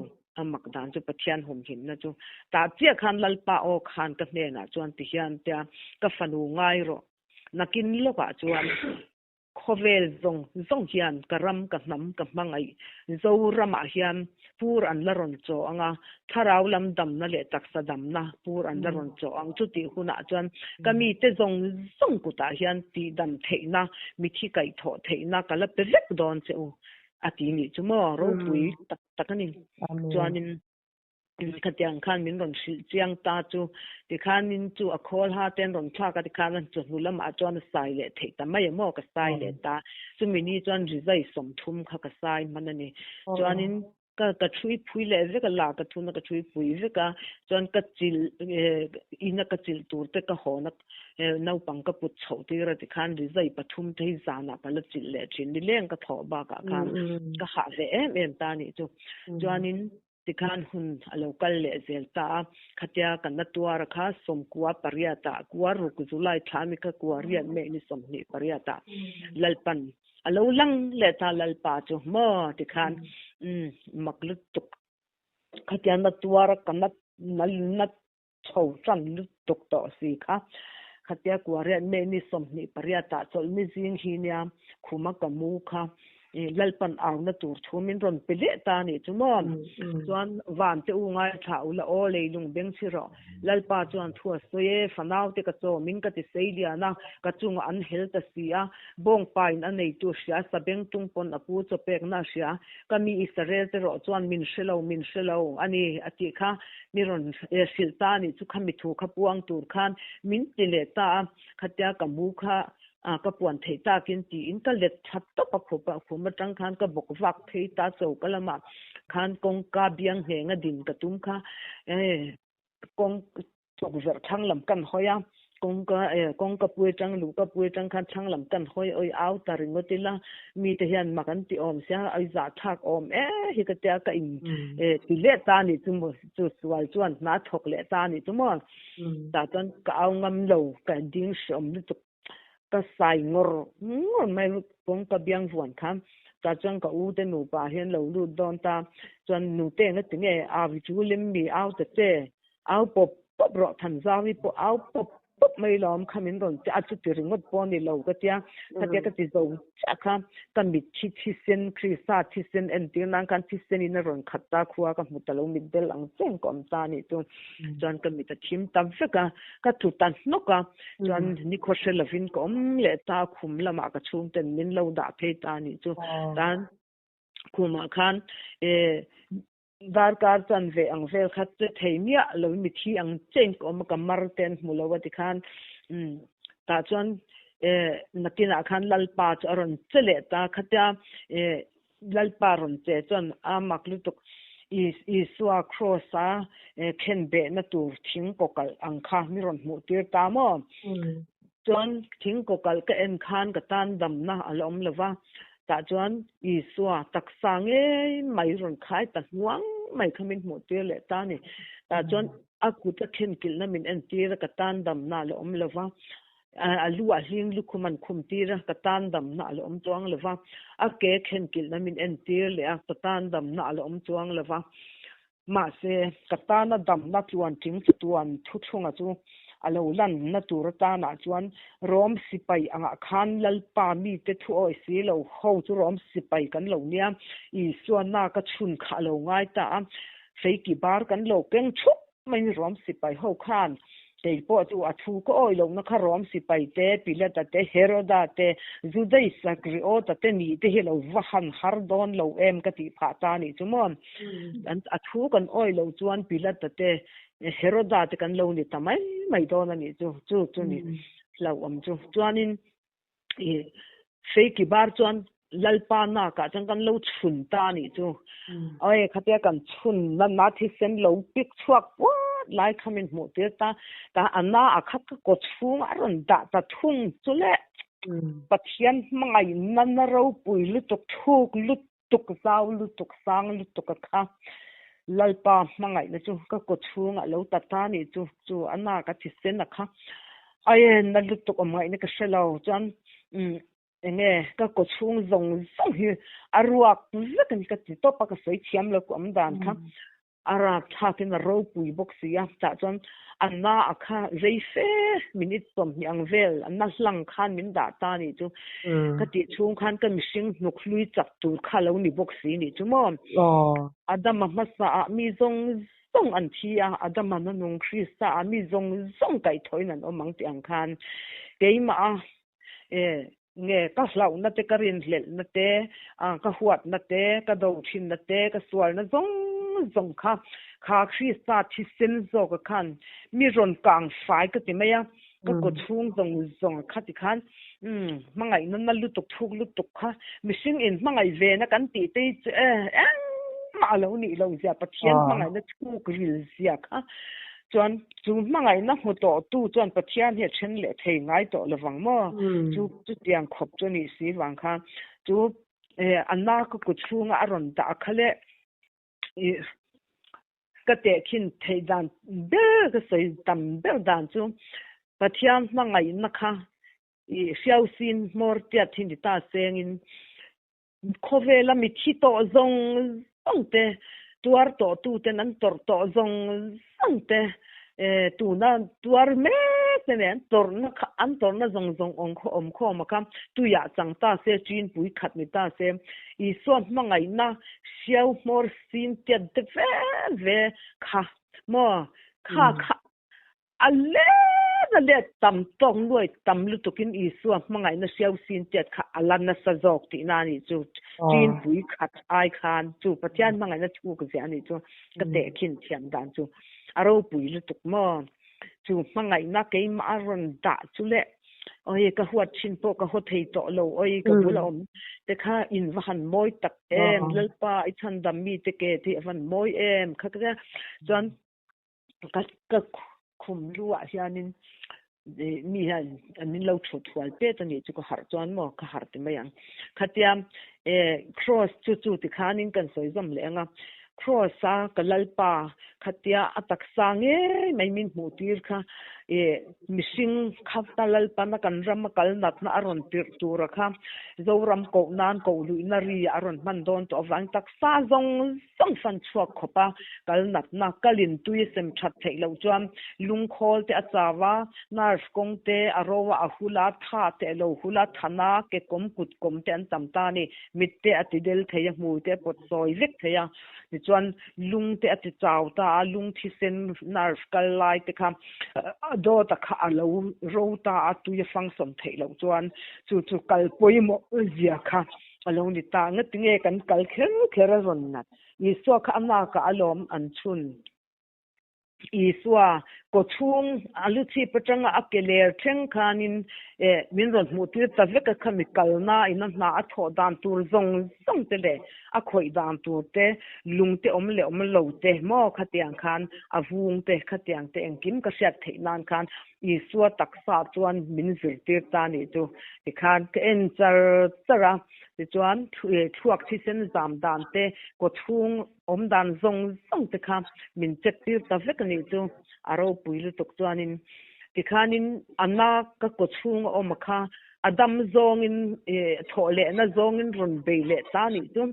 a mak dan chu Pathian humhimna chu tah chiah khan Lalpa aw khan ka hnenah chuan ti hian tia ka fanu ngai rawh nakin lawkah chuan khawvel zawng zawng hian ka ram ka hnam ka hmangaih Zoramah hian pur an la rawn chaw ang a, thlarau lam damna leh taksa damna pur an la rawn chaw ang. Chutih hunah chuan ka mite zawng zawng kutah hian tihdam theihna, mithi kaihthawh theihna ka la pe vek dawn che u, a ti nih chu maw? Ropui tak tak a ni. Chuanin khatiang khan min rawn hrilh chiang ta chu tikhanin chu a khawl ha ten rawn thlak a tikhan a chawhnu lamah chuan a sai leh theih ta mai a maw ka sai leh ta. Chumi ni chuan rizai 30 kha ka sai hman a ni. Chuanin ka ka thui phui leh vek a, la ka thun a ka thui phui vek a, chuan ka chil ina ka chilh tur te ka hawn a, naupang ka put chhoh tir a tikhan rizai pathum te hi zanah ka la chilh leh thin nileng ka thawh bakah khan ka hah ve em em ta a nih chu. Chuanin tikhan hun a lo kal leh zel ta a, khatia kan la tuar a kha sawmkua pariat ah kua ruk July thla ami kha kua riat meh ni 28 ah Lalpan A lo lang leh ta Lalpa chu maw tikhan umm mak lutuk khatia na tuar a ka na na chho tan lutuk tawh si kha khatia kuariat meh ni 28 ah chawlhni zing hi nia khuma ka mu kha ih Lalpan auna tur thu min rawn pe leh ta anih chu maw chuan van te u ngaithla ula aw leilung beng chhi rawh Lalpa chuan thu a sawi e, fanaute ka chaw min ka ti sei lian a, ka chungah an hel ta si a, bawngpain a neitu hria, sabengtung pawn a pu chaw pekna a hria, ka mi Israel te rawh chuan min hre lo, min hre lo a ni a tih kha mi rawn hrilh ta a nih chu kha mi thu kha puang tur khan min ti leh ta a, khatia ka mu kha ka puan theih takin tiin ka let tha tawp a khup a, khum atang khan ka bawk vak phei ta choka lamah khan kawngka biang ngheng a din ka tum kha kawng tukverh thlang lam kan hawi a, kawngka kawngka pui atang luhka pui atang khan thlang lam kan hawi awi au ta ringawt ila mite hian mak an ti awm sia awi zahthlak awm e hi ka tia ka in ti leh ta anih chu maw chu sual chuan hna thawk leh ta anih chu maw tah chuan ka au ngam lo ka ding hreawm lutuk ka sai ngawr ngawr mai kawngka biang vuan kha tah chuan ka u te nupa hian lo lut dawn ta chuan nute eng ati nge au hi chu lim mi au ta che au pawp pawp rawh than zau hi pawh au pawp pawp mai lawm kha min rawn che a chuti ringawt pawh a ni lo ka tia khatia ka ti zo chiah kha ka mit thi thisen Krista thisen entir nan khan thisen in a rawn khat ta khua ka hmu ta lo mit bel ang cheng ka awm ta a nih chu chuan ka mit a thim ta vek a ka tlu ta hnawk a chuan nikhaw hre lovin ka awm leh ta khum lamah ka chhungten min lo dah phei ta a nih chu tan khumah khan eh darkar chan ve ang vel kha che thei miah lo mi thi ang chen ka awm a ka mar te an hmu lo a tikhan um tah chuan eh nakinah khan Lalpa chu a rawn che leh ta khatia eh Lalpa rawn che chuan a mak lutuk Isua cross a khen behna tur thing kawkalh ang kha mi rawn hmuh tir ta maw? Chuan thing kawkalh ka en khan ka tan damna a la awm lo va, tah chuan Isua taksa ngei mai rawn khai ta hnuang mai kha min hmuh tir leh ta a ni. Tah chuan a kut a khen kilhna min en tir a, ka tan damna a la awm lo va. A lu ah hling lukhum an khum tir a, ka tan damna a la awm chuang lo va. A ke khenkilhna min en tir leh a, ka tan damna a la awm chuang lo va. Mahse, ka tana damna tluan ting chatuan thuthlunga chu a lo lanna tur atanah chuan Rom sipai angah khan Lalpa mite thu awi si lo ho chu Rom sipai kan lo nia, Isua na ka chhun kha a lo ngai ta a, feiki bar kan lo keng thup mai ni Rom sipai ho khan kei pawh chu a thu ka awi lohna kha Rom sipai te, Pilata te, Heroda te, Judai Sakriota te nih te hi lo va han har dawn lo em ka tih phah ta anih chu maw. An a thu kan awi loh chuan Pilata te, Heroda te kan lo ni ta mai mai dawn anih chu, chu chu ni hlauhawm chu. Chuanin i feiki bar chuan Lalpa nakah chuan kan lo chhun ta anih chu. Awi khatia kan chhun na na thisen lo pik chhuak puat lai kha min hmuh tir ta ta a na a kha ka kaw chhung a rawn dah ta thung chu le Pathian hmangaihna na ropui lutuk thuk lutuk zau lutuk sang lutuk a kha Lalpa hmangaihna chu ka kaw chhungah lo ta ta nih chu chu a na ka thisen a kha aenna lutuk awm ngaihna ka hre lo chuan Enge ka kaw chhung zawng zawng hi a ruak vek a ni ka ti tawp a, ka sawi thiam lo ku awm dan kha a rak thlak in a ropui bawk si a, tah chuan a na a kha rei fe minute 20 ang vel a na hlang khan min dah ta a nih chu ka tih chhung khan ka mihring hnuk hlui chak tur kha lo ni bawk si nih chu maw. Adama hmasa ah mi zawng zawng an thi a, Adama na nung Krista ah mi zawng zawng kaihthawhin an awm ang tih ang khan keimah a E, nge ka hlauhna te, ka rinhlelhna te, ka huatna te, ka do thinna te, ka sualna zawng zawng kha, kha Krista thisen zawka khan mi rawn kang fai ka ti mai a, ka kaw chhung zawng zawng kha ti khan, umm, hmangaihna na lutuk, thuk lutuk kha, mihring in hmangaih ve na kan tih te hi chu e, engmah a lo nih lo zia, Pathian hmangaihna thuk ril zia kha Chuan chu hmangaihna hmu tawh tu chuan Pathian hi a then leh thei ngai tawh lovang maw? Chu chutiang khawp chu a nih si vang kha chu a na ka kut chhunga a rawn dah kha leh ih ka tehkhin theih dan ber ka sawi tam ber dan chu Pathian hmangaihna kha ih hriausin hmawr tiat hi ni ta sengin Khawvela mithi tawh zawng zawng te, tuar tawh tuten an tawrh tawh zawng zawng te, tuna tuar mek te nen tawrhna kha an tawrhna zawng zawng awm awm khawm a kha tuiah chang ta se, chinpui khat ni ta se, Isua hmangaihna hriau hmawr sin tiat te ve ve kha maw kha kha A let a let tam tawk nuai tam lutukin Isua hmangaihna hriau sin tiat kha a la nasa zawk tihna a nih chu. Chinpui khat ai khan chu Pathian hmangaihna thuk ziah a nih chu ka tehkhin thiam dan chu a ropui lutuk maw? Chu hmangaihna keimah a rawn dah chu le oi ka huat thin pawh ka haw thei tawh lo oi ka bula awm te kha in va han mawi tak em Lalpa i chhandam mite ke te hi a van mawi em kha ka chuan Ka ka khum luah hianin mi hian min lo thut hual pet a nih chu ka harh chuan maw ka harh ti mai ang. Khatia cross chu chu tikhanin kan sawi zawm leh ang a, cross a ka lalpa khatia a taksa ngei mai min hmuh tir kha mihring kha ta lalpana kan rama kal natna a rawn tirh tura kha Zoram koh nan koh luihna ri a rawn hman dawn tawh avangin taksa zawng Zawng fan chhuak khawp a, kal natna, kalin tui a sem that theih loh chuan lungkhawl te a chau a, nerve kawng te a ro a, a hul a, tha te a lo hul a, thana, ke kawm, kut kawm te an tam ta a ni. Mit te a ti del thei a, hmui te a pawt sawi vek thei a. Tichuan lung te a ti chau ta a, lung thisen nerve kal lai te kha a dawt a kha a lo ro ta a, tui a function theih loh chuan chu chu kal pawimawh zia kha A lo ni ta, ngatinge kan kal kher kher a rawn nat. Isua kha a nakah a lawm an chhun. Isua kawchhung a lu chhip atanga a ke ler thleng khanin eh min rawn hmuh tir ta vek a kha mi kalna in a hna a thawh dan tur zawng zawng te leh a khawih dan tur te lung te awm leh awm lo te maw khatiang khan a vung te khatiang te engkim ka hriat theih nan khan Isua taksa chuan min zirtir ta nih chu tikhan ka en char char a, tichuan thluak thisen zam dan te, kawchhung awm dan zawng zawng te kha min check tir ta vek a nih chu, a ropui lutuk chuanin tikhanin a na ka kawchhung a awm a kha a dam zawngin thawh lehna zawngin rawn bei leh ta nih chu.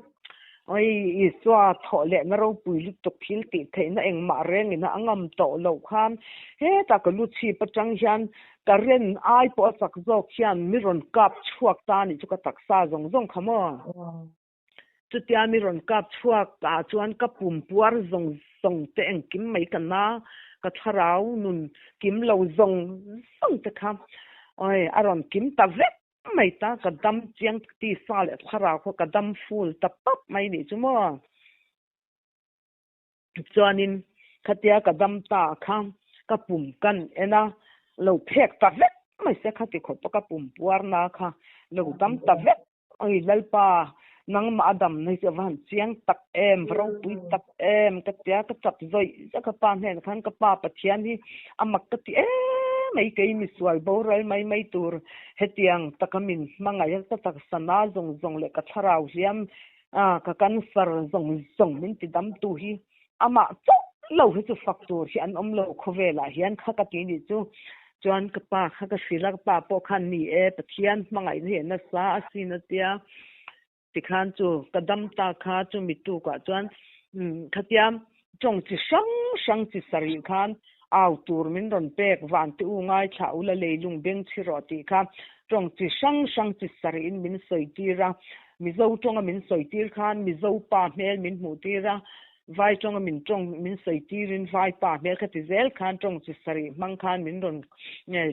Oi, Isua thawh lehna ropui lutuk thil tih theihna engmah rengin a ngam tawh loh khan hetah ka lu chhip atang hian current ai pawh a chak zawk hian mi rawn kap chhuak ta anih chu ka taksa zawng zawng kha maw? Chutia mi rawn kap chhuak ah chuan ka pum puar zawng zawng te engkim mai ka na, ka thlarau nun kim lo zawng zawng te kha oi a rawn kim ta vek. Mai ta ka dam chiang ti sa leh thlarau khaw ka dam full ta pap mai nih chu maw. Chuanin khatia ka dam ta kha ka pum kan en a, lo phek ta vek mai se khati khawpa ka pum puar na kha lo dam ta vek. Oi Lalpa. Nangmah a damna hi chu a va han chiang tak em, va ropui tak em ka tia ka chap zawih zak a pa hnenah khan ka pa Pathian hi a mak ka ti em mai kei misual boral mai mai tur hetiang taka min hmangaih a ka taksa na zawng zawng leh ka thlarau hliam a ka cancer zawng zawng min ti dam tu hi amah chauh lo hi chu fak tur hi an awm lo khawvelah hian kha ka ti nih chu chuan ka pa kha ka hrilh a ka pa pawh khan ni e Pathian hmangaihna hi a nasa a sin a tia tikhan chu ka dam ta kha chumi tukah chuan khatia tawng chi hrang hrang chi sarih khan au tur min rawn pek van te u ngaithla ula leilung beng chhi rawh tih kha tawng chi hrang hrang chi sarihin min sawi tir a Mizo tawnga min sawi tir khan Mizo pa hmel min hmuh tir a Vai tawnga min tawng min sawi tirin Vai pa hmel kha ti zel khan tawng chi sarih hmang khan min rawn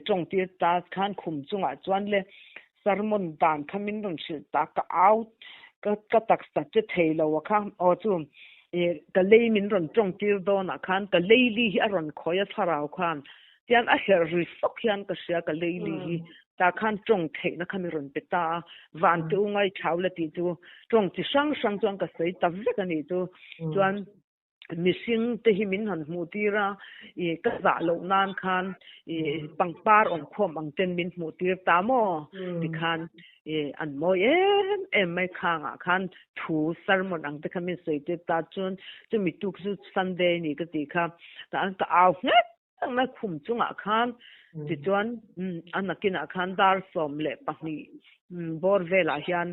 tawng tir ta khan khum chungah chuan le sermon dan kha min rawn hrilh ta ka au ka ka taksa che thei lo a kha aw chu ih ka lei min rawn tawng tir dawnah khan ka lei li hi a rawn khawi a thlarau khan tian a herh ri sawk hian ka hria ka lei li hi tah khan tawng theihna kha mi rawn pe ta a van te u ngaithlau la tih chu tawng chi hrang hrang chuan ka sawi ta vek a nih chu chuan mihring te hi min han hmuh tir a ih ka zah loh nan khan ih pangpar awm khawm ang ten min hmuh tir ta maw tikhan ih an mawi em em mai khangah khan thu sermon ang te kha min sawi tir ta chuan chumi tuk chu Sunday a ni ka tih kha tah an ka au nghet mai khum chungah khan tichuan a nakinah khan dar 12 bawr velah hian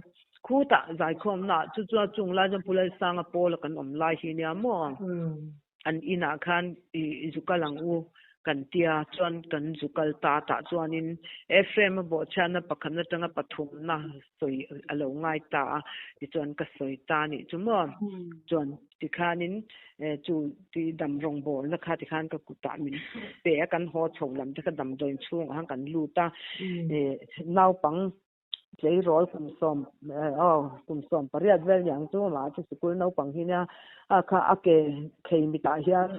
khutah zaikhawmna chu chuan chung lai chuan Pu Lalsanga pawla kan awm lai hi nia maw an inah khan i zu kal ang u kan tia chuan kan zu kal ta tah chuanin Ephraim a bawhchhiatna pakhatna atanga pathumna sawi a lo ngai ta a tichuan ka sawi ta a nih chu maw chuan tikhanin chu ti dam rawngbawlna kha tikhan ka kutah min pe a kan haw chho lam te kha damdawiin chhungah khan kan lut a naupang tleirawl kum sawm aw kum 18 vel niang chu amah chu sikul naupang hi nia a kha a ke khei mitah hian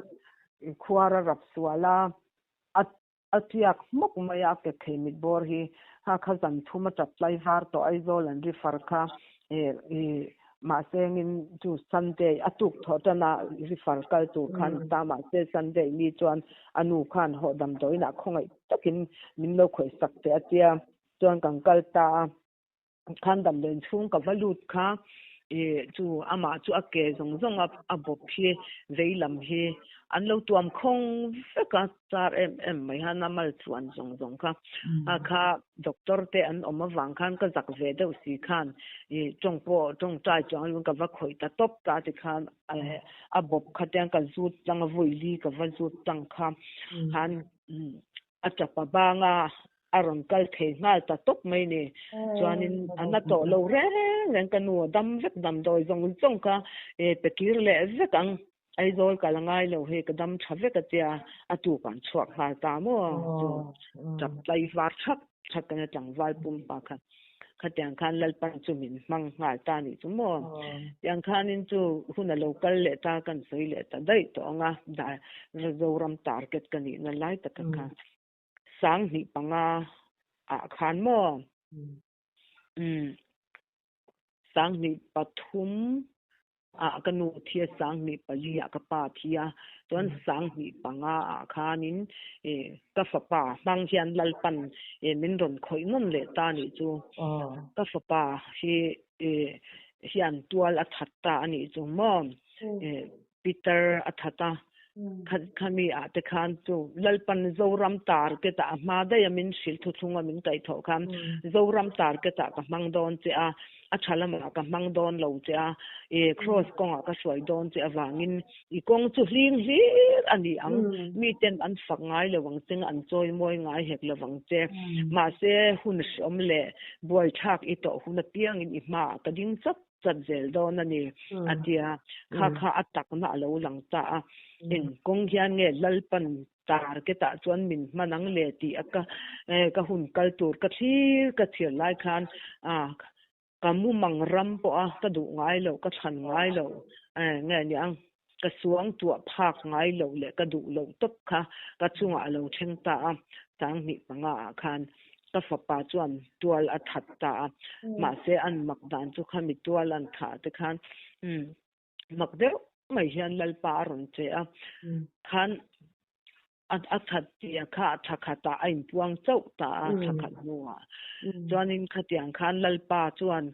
khuar a rap sual a a tiak hmawk mai a a ke khei mit bawr hi ha kha zan thum a tap tlai var tawh Aizawl an ri far kha mahse engin chu Sunday a tuk thawh tan a ri far kal tur khan ta mahse Sunday ni chuan a nu khan hawh damdawiin ah khawngaih takin min lo khawih sak teh a tia chuan kan kal ta a khan damdawiin chhung ka va lut kha ih chu amah chu a ke zawng zawng a a bawp hi vei lam hi an lo tuam khawng vek a char em em mai han a mal chuan zawng zawng kha a kha doctor te an awm avang khan ka zak ve deuh si khan ih tawng pawh tawngtai chuang in ka va khawih ta tawp ta tikhan a bawp kha tiang ka zut tlang a vawi li ka va zut tlang kha khan a tap a bang a a rawn kal thei nghal ta tawp mai ni. Chuanin a na tawh lo reng reng ka nu a dam vek damdawi zawng zawng kha e pe kir leh vek ang. Aizawl kal a ngai lo hei ka dam tha vek a tia a tuk an chhuak nghal ta maw chu tap tlai var thap thap kan a tlangval pumpa kha. Khatiang khan Lalpan chu min hmang nghal ta nih chu maw. Tiang khanin chu hun a lo kal leh ta kan sawi leh ta daih tawh ang a Zoram target ka nihna lai taka kha. 2005 ah khan maw 2003 ah ka nu thi a 2004 ah ka pa thi a chuan 2005 ah khanin ka fapa hmang hian Lalpan min rawn khawih nawn leh ta nih chu ka fapa hi hian tual a that ta a nih chu maw Peter a that a khami ah te khan chu Lalpan Zoram target ah a hma daih a min hrilh thuthlung a min kaihthawh khan Zoram target ah ka hmang dawn che a a tha lamah ka hmang dawn lo che a ih cross kawngah ka hruai dawn che avangin i kawng chu hling hlir a ni ang miten an fak ngai lo ang che an chawi mawi ngai hek lo ang che mahse hun hreawm leh buaithlak i tawh hun apiangin i hmaah ka ding chawp chat zel dawn a ni a tia kha kha a takna a lo lang ta a eng kawng hian nge Lalpan target ah chuan min hman ang le tih a ka ka hun kal tur ka thlir ka thlir lai khan a ka mumang ram pawh a ka duh ngai lo ka thlan ngai lo nge niang ka suang tuah phak ngai lo leh ka duh loh tawp kha ka chungah a lo thleng ta a 2005 ah khan. Ka fapa chuan tual a that ta a, mahse an mak dan chu khami tual an thah te khan mak deuh mai hian Lalpa a rawn che a, khan a that tih kha a tha khatah a inpuang chauh ta a, tha khat hnuah chuanin khatiang khan Lalpa chuan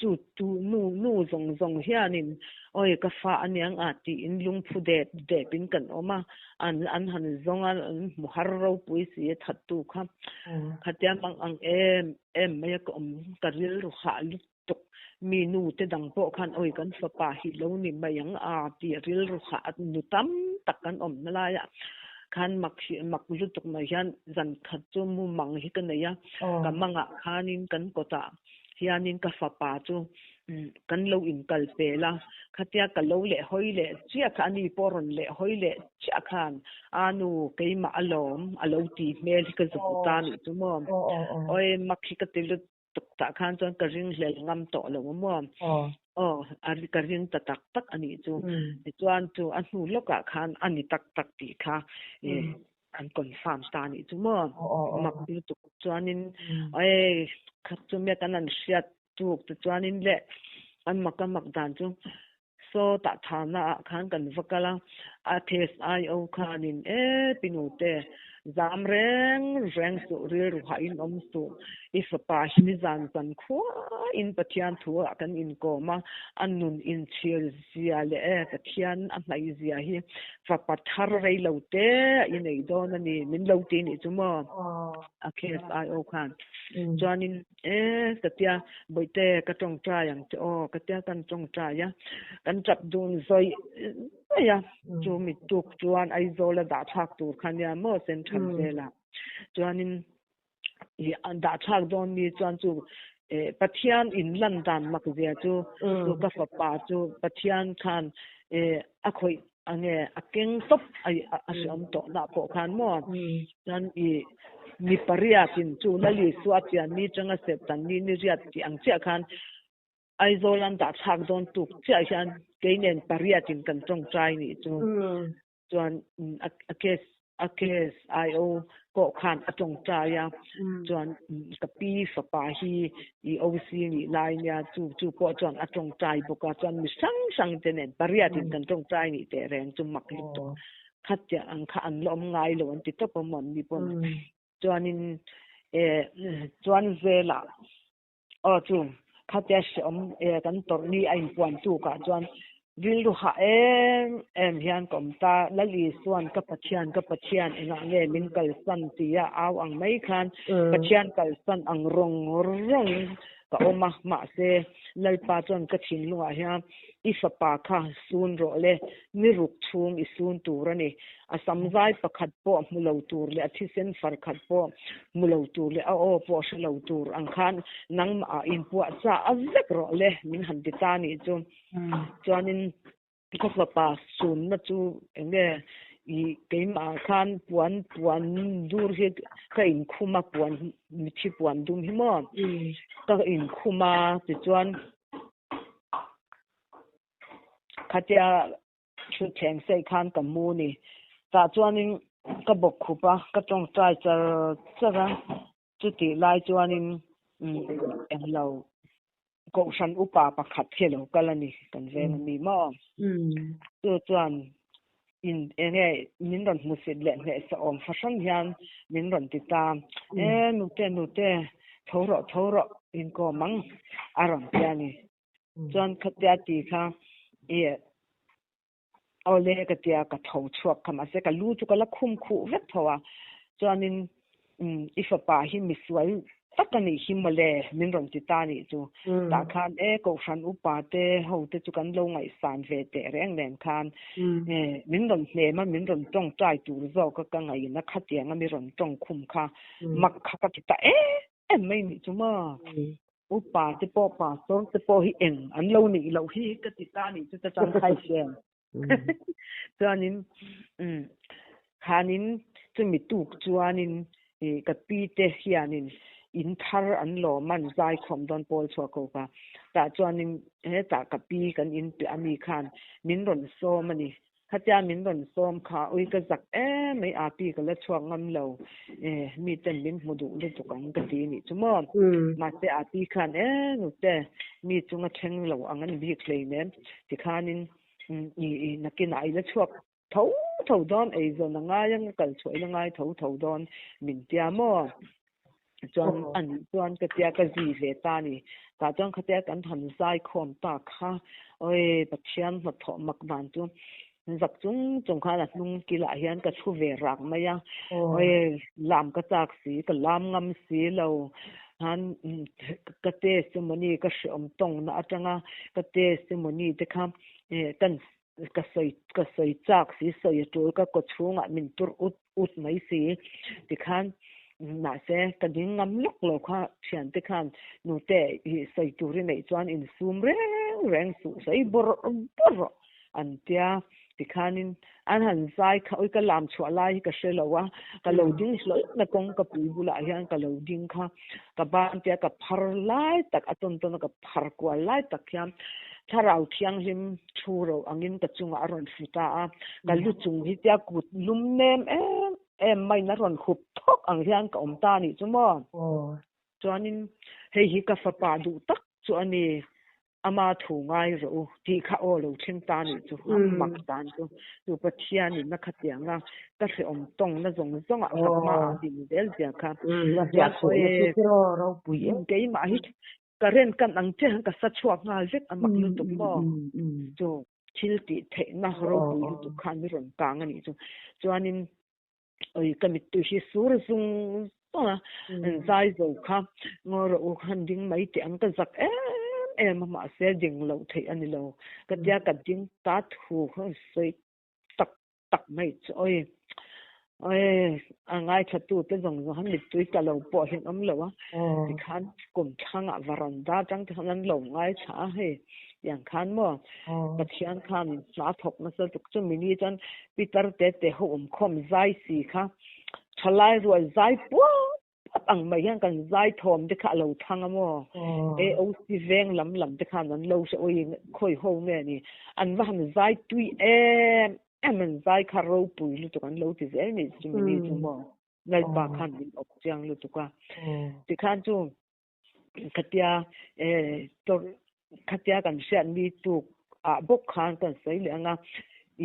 chu tu nu nu zawng zawng hianin awi ka fa aniang a tiin lungphu dep depin kan awm a, an an han zawng a an hmu har ropui si a thattu kha khatia mang ang em em mai a ka awm ka rilru hah lutuk mi nu te dang pawh khan awi kan fapa hi lo ni mai ang a tih rilru hah nu tam tak kan awm na laiah khan mak hi mak lutuk mai hian zan khat chu mumang hi ka nei a ka mangah khanin kan kawtah hianin ka fapa chu kan lo inkal pel a, khatia ka lo leh hawi leh chiah kha ani pawh rawn leh hawi leh chiah khan a nu keimah alawm a lo ti hmel hi ka zu hmu ta nih chu maw awi mak hi ka ti lutuk tah khan chuan ka ring hlel ngam tawh lo a maw aw a ka ring ta tak tak a nih chu tichuan chu a hnu lawkah khan a ni tak tak tih kha an confirm ta nih chu maw mak lutuk chuanin ei khat chu me kan an hriat tuk te chuanin le an mak a mak dan chu saw tah thana ah khan kan va kal a a case IO khanin e pinu te zam reng reng suh rilru hah in awm suh i fapa hi nizan zan khua in Pathian thu ah kan inkawm a a nun inchhir zia leh e Pathian a hnaih zia hi fapa thar rei lo te a i nei dawn a ni min lo ti nih chu maw a case IO khan chuanin e ka tia bawihte ka tawngtai ang che aw ka tia kan tawngtai a kan tap dun zawi mai a chu mi tuk chuan Aizawl a dah thlak tur kha nia maw Central Jail ah chuanin i dah thlak dawn mi chuan chu Pathian in lan dan mak zia chu chu ka fapa chu Pathian khan a khawih ange a keng tawp a a hreawm tawh na pawh khan maw chuan i mi pariat in chu Lali chu a pian ni tanga Satan ni ni riat tih ang chiah khan Aizawl an dah thlak dawn tuk chiah hian kei nen pariat in kan tawngtai nih chu. Chuan a case a case IO pawh khan a tawngtai a chuan ka pi fapa hi i OC nih lai nia chu chu pawh chuan a tawngtai bawk a chuan mi hrang hrang te nen pariat in kan tawngtai nih teh reng chu mak lutuk khatia ang kha an la awm ngai lo an ti tawp a maw an ni pawn chuanin eh chuan zelah Aw chu, khatia hreawm e kan tawrh ni a inpuan tukah chuan rilru hah em em hian ka awm ta. Lal Isua'n ka Pathian, ka Pathian engah nge min kalsan tia au ang mai khan Pathian kalsan ang rawng rawngin ka awm a. Mahse, Lalpa chuan ka thinlungah hian i fapa kha sun rawh le, ni ruk chhung i sun tur a ni. A samzai pakhat pawh hmu lo tur leh a thisen far khat pawh hmu lo tur leh a aw pawh hre lo tur ang khan nangmah ah inpuah chah a vek rawh le min han ti ta nih chu. Chuanin ka fapa sunna chu eng nge i keimah ah khan puan puan dur hi ka inkhum a puan mithi puan dum hi maw ka inkhum a tichuan khatia Thutthleng sei khan ka mu ni. Tah chuanin ka bawk khup a, ka tawngtai char char a. Chutih lai chuanin englo Kohhran upa pakhat hi a lo kal a ni, kan veng a mi maw? Chu chuan in enge min rawn hmusit leh hnehsawhawm fahran hian min rawn ti ta. E nute nute, tho rawh tho rawh, inkawm ang a rawn ti a ni. Chuan khatia ti kha i awle ka tia ka tho chhuak kha mahse ka lu chu ka la khum khuh vek tho a chuanin i fapa hi misual tak a nih hi mawle min rawn ti ta nih chu tah khan e kohhran upa te ho te chu kan lo ngaihsan ve teh reng nen khan e min rawn hnem a min rawn tawngtai tur zawk a ka ngaihna khatiang a mi rawn tawng khum kha mak kha ka ti ta em em mai nih chu maw. Upa te pawh pastor te pawh hi eng an lo nih loh hi ka ti ta nih chu ta chang khai siam. Chuanin um khanin chumi tuk chuanin i ka pi te hianin in thar an lawm an zai khawm dawn pawl chhuah ko ka. Tah chuanin hetah ka pi kan in piah ami khan min rawn sawm a ni. Khatia min rawn sawm kha ui ka zak em mai api ka la chhuak ngam lo e mi ten min hmu duh lutuk ang ka ti nih chu maw. Mahse api khan e nute mi chunga thleng lo ang an bik hleinem tikhanin i i nakinah i la chhuak tho tho dawn eizawn a ngai ang a kal chhuah i la ngai tho tho dawn min tia maw. Chuan a nih chuan ka tia ka zui ve ta a ni. Tah chuan khatia kan han zai khawm ta kha awi Pathian hnathawh mak dan chu zak chung chung khan a hnung kilah hian ka thu ve rak mai a. Awi lam ka chak si ka lam ngam si lo khan ka testimony ka hreawm tawngna atanga ka testimony te kha kan ka sawi ka sawi chak si sawi a tul ka kaw chhungah min tur ut ut mai si tikhan mahse ka ding ngam lawk lo kha thiante khan nute i sawi tur i neih chuan insum reng reng suh sawi bawrh bawrh an tia tikhanin an han zai kha ui ka lam chhuah lai hi ka hre lo a ka lo ding hlawlh na kawng ka pui bulah hian ka lo ding kha ka ban tia ka phar lai tak a tawn tawn a ka phar kual lai tak hian Thlarau Thianghlim thu ro angin ka chungah a rawn hru ta a, ka lu chung hi tia kut lum nem em em maiin a rawn hup thawk ang hian ka awm ta a nih chu maw? Chuanin hei hi ka fapa duh tak chu a ni, ama thu ngai rawh u tih kha aw lo thleng ta a nih chu, a mak dan chu. Chu Pathianin a khatiang a, ka hrehawm tawngna zawng zawngah ka hmaah ding zel zia kha. Chuan aw keimah hi Current kan ang che han ka sa chhuak nghal vek a mak lutuk maw? Chu thil tih theihna ropui lutuk khan mi rawn kang a nih chu. Chuanin oi ka mittui hi sur zung zung a, an zai zo kha ngaw rawh u han ding mai teh ang ka zak em em a mahse ding loh theih a ni lo. Ka tia ka ding ta thu kha sawi tak tak mai chu oi oi a ngaithla tu te zawng zawng han mittui tla lo pawh hian awm lo a tikhan kum thlangah varanda atang te khan an lo ngaithla a hei tiang khan maw Pathian khan hna thawk nasa tuk chu mini chuan Peter te te ho awm khawm zai si kha thalai rual zai puat Phat ang mai hian kan zai thawm te kha a lo thang a maw? AOC veng lam lam te khan an lo hre awi khawi ho nge ni? An va han zai tui em em an zai kha ropui lutuk an lo ti zel ni chu mini chu maw? Lalpa khan min awp chiang lutuk a. Tikhan chu khatia khatia kan hriat mi tuk ah bawk khan kan sawi leh ang a,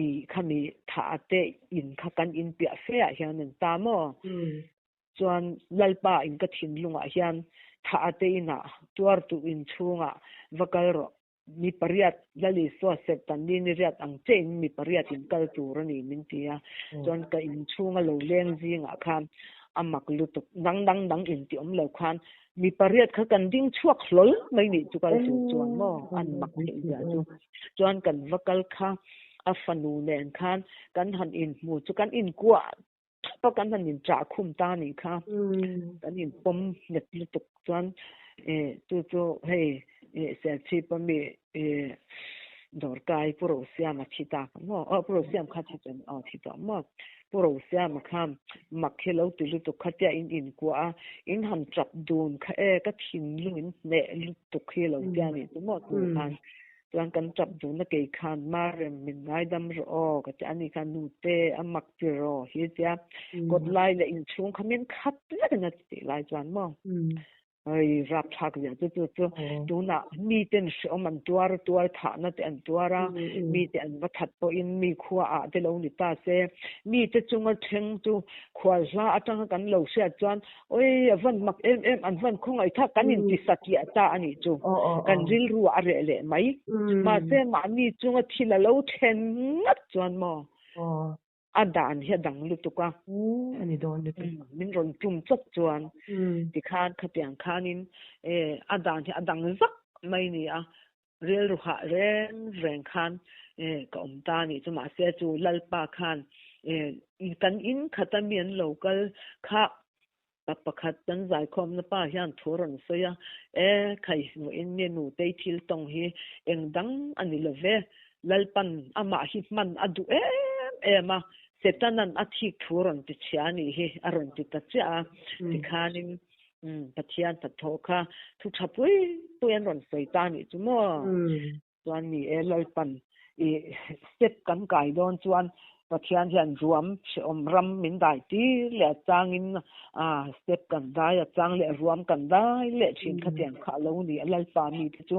i khami thah te in kha kan in piah fe ah hian an ta maw? Chuan Lalpa in ka thinlungah hian thah te inah tuartu inchhungah va kal rawh. Mi pariat Lal Isua serhtan ni ni riat ang che in mi pariat in kal tur a ni min ti a. Chuan ka inchhunga lo leng zingah khan a mak lutuk nang nang nang in ti awm lo khan mi pariat kha kan ding chhuak hlawl mai nih chu kal tur chuan maw an mak theih zia chu. Chuan kan va kal kha a fanu nen khan kan han inhmu chu kan inkuah Thapa kan han in chah khum ta nih kha kan in pawm nghet lutuk chuan chu chu hei Serchhip a mi dawrkai Pu Rosiama thi ta kha maw aw Pu Rosiam kha thi chuan aw thi tawh maw Pu Rosiama kha mak hi lo ti lutuk kha tia in inkuah a in han chap dun kha e ka thinlung in hneh lutuk hi lo tia nih chu maw tu khan Chuan kan tap dun a kei khan Marem min ngaidam rawh aw ka ti a ni khan nute a mak ti rawh hi tia kawt lai leh inchhung kha min khat vek in a tih lai chuan maw oi rapthlak zia chu chu chu tunah mi ten hreawm an tuar a tuar thahna te an tuar a mi te an va that pawhin mi khua ah te lo ni ta se mi te chunga thleng chu khual hla atanga kan lo hriat chuan Oi, a van mak em em, an van khawngaih tha, kan inti satliah ta a nih chu. Kan rilru ah a reh leh mai. Mahse, mahni chunga thil a lo thlen ngat chuan maw, a dan hi a dang lutuk a. A ni dawn lutuk. Min rawn tum chawp chuan, tikhan khatiang khanin a dan hi a dang zak mai ni a. Rilru hah reng reng khan ka awm ta a nih chu. Mahse chu Lalpa khan kan in khat a mi an lo kal kha pa pakhat kan zaikhawmna pa hian thu a rawn sawi a, E khai hmuhin mi nutei thil tawng hi eng dang a ni lo ve, Lalpan amah hi hman a duh em em a, Setanan a thik thu a rawn ti chhia a nih hi a rawn ti ta chiah a, tikhanin Pathian hnathawh kha thu tha pui pui an rawn sawi ta nih chu maw? Chuan ni e Lalpan I step kan kai dawn chuan Pathian hian ruam hrehawm ram min dai tir leh a changin a step kan dai a chang leh ruam kan dai leh thin kha tiang kha a lo ni a Lalpa mite chu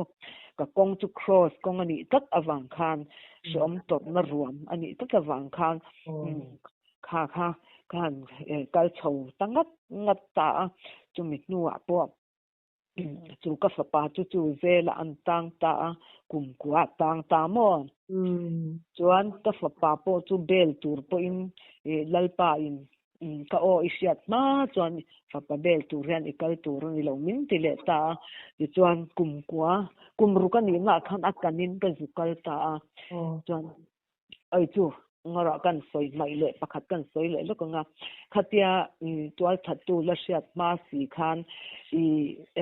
ka kawng chu cross kawng a nih tlat avang khan hrehawm tawrhna ruam a nih tlat avang khan kha kha ka han kal chho ta ngat ngat ta a chumi hnuah pawh Chu ka fapa chu chu zelah an tang ta a, kum kuah tang ta maw? Chuan ka fapa pawh chu bel tur pawhin Lalpa in ka aw i hriat hma chuan fapa bel tur hian i kal tur a ni lo min ti leh ta a. Tichuan kum kua, kum ruk a nihna ah khan a kanin ka zu kal ta a. Chuan Oi chu ngawrah kan sawi hmaih leh pakhat kan sawi leh lawk ang a, khatia tualthattu la hriat hma si khan i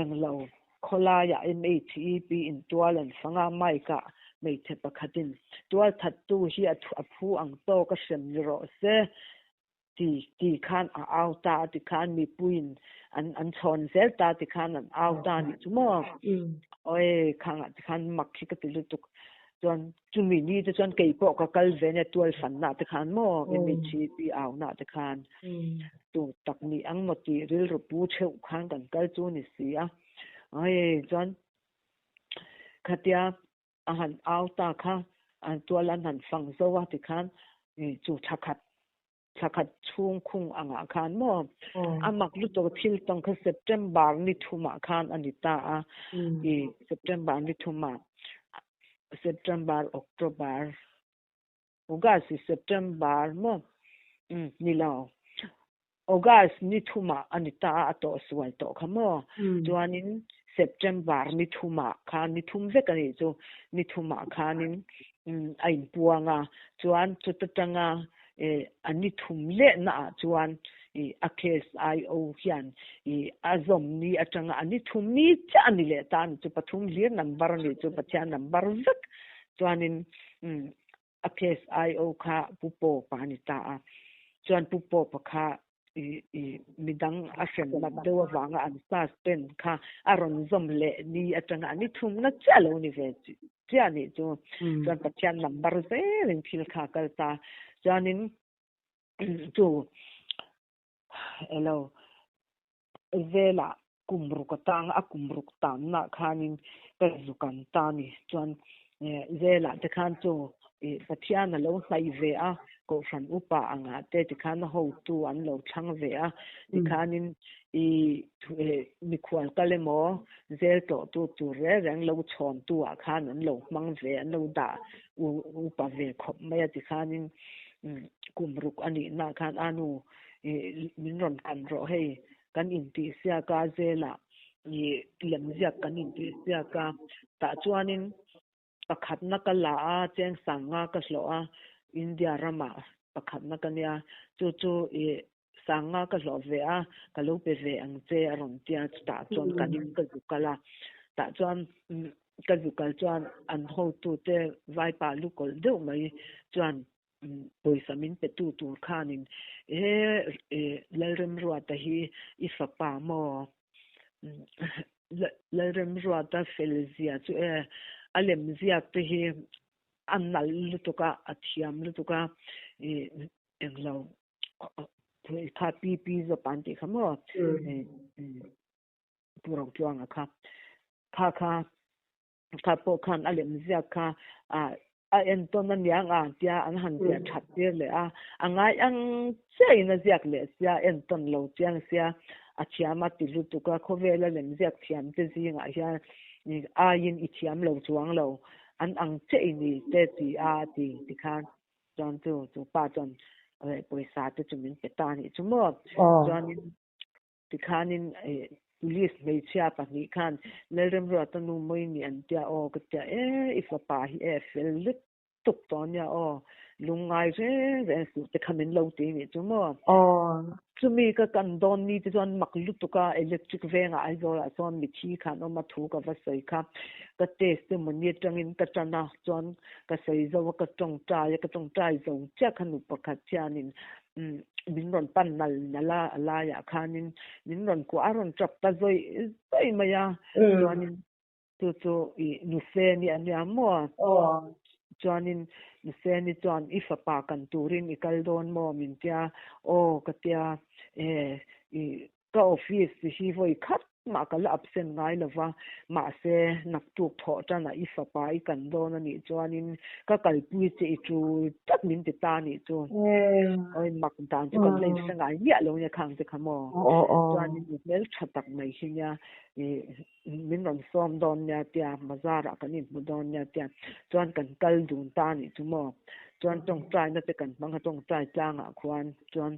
englo khawlaiah MHEP in tual an fang a, mic ah hmeichhe pakhatin tualthattu hi a phu ang tawk a hrem ni rawh se ti ti khan a au ta a ti khan mipuiin an an chhawn zel ta ti khan an au ta a nih chu maw? Oi khangah ti khan mak hi ka ti lutuk chuan chumi ni te chuan kei pawh ka kal ve nia tual fanna te khan maw MHP au na te khan tu tak ni ang maw tih rilru pu theuh khan kan kal chu ni si a oi chuan khatia a han au ta kha an tual an han fang zo a tikhan chu thla khat thla khat chhung khung angah khan maw a mak lutuk thil tawng kha September ni thumah khan a ni ta a i September ni thumah September October August i September maw ni lo August ni thumah a ni ta a, a tawh sual tawh kha maw? Chuanin September ni thumah khan, ni thum vek a nih chu, ni thumah khanin a inpuang a, chuan chuta tanga a ni thum lehnaah chuan a case IO hian a zawm ni atanga a ni thum ni chiah a ni leh ta a ni chu, pathum hlir number a nih chu, Pathian number vek chuanin A case IO kha Pu Pope a ni ta a, chuan Pu Pope kha i i midang a hrem nat deuh avanga an suspend kha a rawn zawm leh ni atanga an i thumna chiah lo ni ve chiah nih chu. Chuan Pathian number zelin thil kha a kal ta. Chuanin chu elo Zelah kum ruk atang a kum ruk tanna khanin ka zuk an ta ni. Chuan Zelah te khan chu Pathian a lo hnaih ve a, Kohhran upa angah te tikhan a hotu an lo thlang ve a, tikhanin i mikhual kal emaw zel tawhtu tur reng reng lo chhawntu ah khan an lo hmang ve, an lo dah upa ve khawp mai a tikhanin kum ruk a nihna khan a nu min rawn kan rawh hei kan intihsiak a zelah ih lemziak kan intihsiak a tah chuanin pakhatna ka la a cheng sanga ka hlawh a India ramah pakhatna ka nia chu chu ih sanga ka hlawh ve a ka lo pe ve ang che a rawn tia chutah chuan kan in ka zu kal a tah chuan ka zu kal chuan an hotute vaipa lu kawlh deuh mai chuan Pawisa min petu tur khanin he Lalremruata hi i fapa maw? Lalremruata fel zia chu e a lem ziak te hi a nalh lutuk a, a thiam lutuk a, englo kha PP zawp an tih kha maw? Pu Rotluanga kha kha kha Kha pawh khan a lem ziak kha a entawn a niang a tia an han ziah that tir leh a, a ngai ang chiahin a ziak leh sia, entawn lo chiang sia, a thiam a ti lutuk a, khawvela lem ziak thiam te zingah hian aiin i thiam lo chuang lo, an ang chiah i ni te ti a ti tikhan chuan chu chu pa chuan pawisa te chu min pe ta a nih chu maw, chuanin Tikhanin police hmeichhia pahnih khan Lalremruata nu Mawini an tia aw ka tia e i fapa hi e fel lutuk tawh ania aw lungngai reng reng suh te kha min lo ti nih chu maw. Chumi ka kan dawn ni te chuan mak lutuk a electric vengah Aizawl ah chuan mithi khan awm a thu ka va sawi kha ka testimony atangin ka tan a chuan ka sawi zo a ka tawngtai a ka tawngtai zo chiah kha nu pakhat hianin min rawn pan nal nal a a laiah khanin min rawn kuah a rawn tap ta zawih zawih mai a chuanin chu chu ih nuse ni a nia maw? Chuanin Nuseni chuan i fapa kan turin i kal dawn maw min tia, aw ka tia, e i ka office hi vawi khat mah ka la absent ngai lo va, mahse naktuk thawh tanah i fapa i kan dawn a nih chuanin ka kalpui che i tul tlat min ti ta a nih chu. Awi mak dan chu kan la inhre ngai miah lo nia khang te kha maw. Chuanin i hmeltha tak mai hi nia i min rawn sawm dawn nia tia bazarah kan inhmu dawn nia tia chuan kan kal dun ta a nih chu maw. Chuan tawngtaina te kan hmang a tawngtai tlangah khuan chuan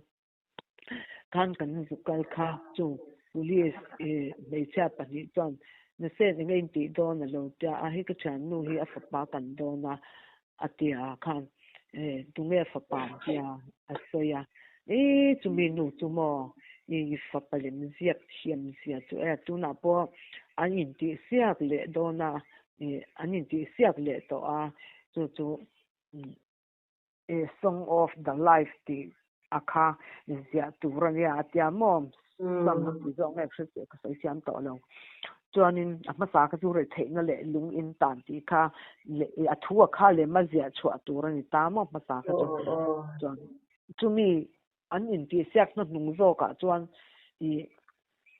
khan kan zuk kal kha chu police ih hmeichhia pahnih chuan nuse eng nge intih dawn a lo tia a hei ka thiannu hi a fapa kan dawn a a tia khan eh tunge a fapa an tia a sawi a ih chumi nu chu maw ih fapa lem ziak thiam zia chu e tunah pawh an intih siak leh dawn a ih an intih siak leh tawh a chu chu Song of the Life tih a kha ziah tur a nia a tia maw? Sam a ti zawk nge hre chiah ka sawi thiam tawh lo. Chuanin a hmasa kha chu retheihna leh lung in tan tih kha leh a thu a kha lem a ziah chhuah tur a ni ta maw hmasa kha chu. Chuan chumi an intihsiak hnahnung zawkah chuan ih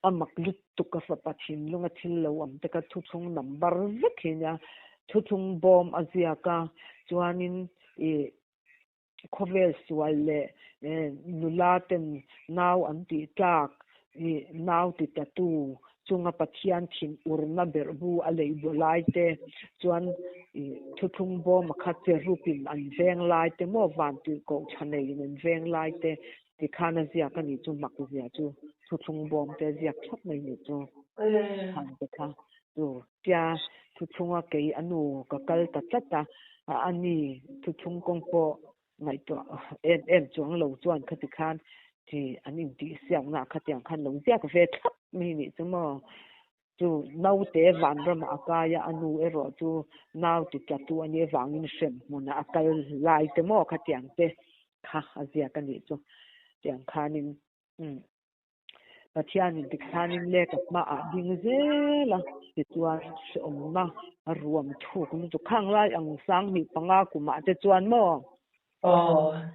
a mak lutuk a fapa thinlunga thil lo awm te kha thuthlung number vek hi nia thuthlung bawm a ziak a chuanin ih khawvel sual leh nula ten nau an tih tlak ih nau ti tatu chunga Pathian thin urna berhbu a lei bu lai te chuan ih thuthlung bawm a kha cherupin an veng lai te maw van tih koh tha neiin an veng lai te Tikhan a ziak a nih chu mak zia chu thuthlung bawm te a ziak thlap mai nih chu han te kha chu tia thuthlunga kei a nu ka kal ta tlat a a ni thuthlung kawng pawh ngaihtuah em em chuang lo chuan khati khan chi an intih siakna khatiang khan lo ziak ve thlap mai nih chu maw chu naute vanramah a kai a a nu erawh chu nau ti tlatu a nih avangin hrem hmunah a kal lai te maw khatiang te kha a ziak a nih chu tiang khanin umm Pathianin tikhanin lek a hmaah ding zel a tichuan hrehawmna ruam thuk lutuk khang lai ang sanghnih panga kumah te chuan maw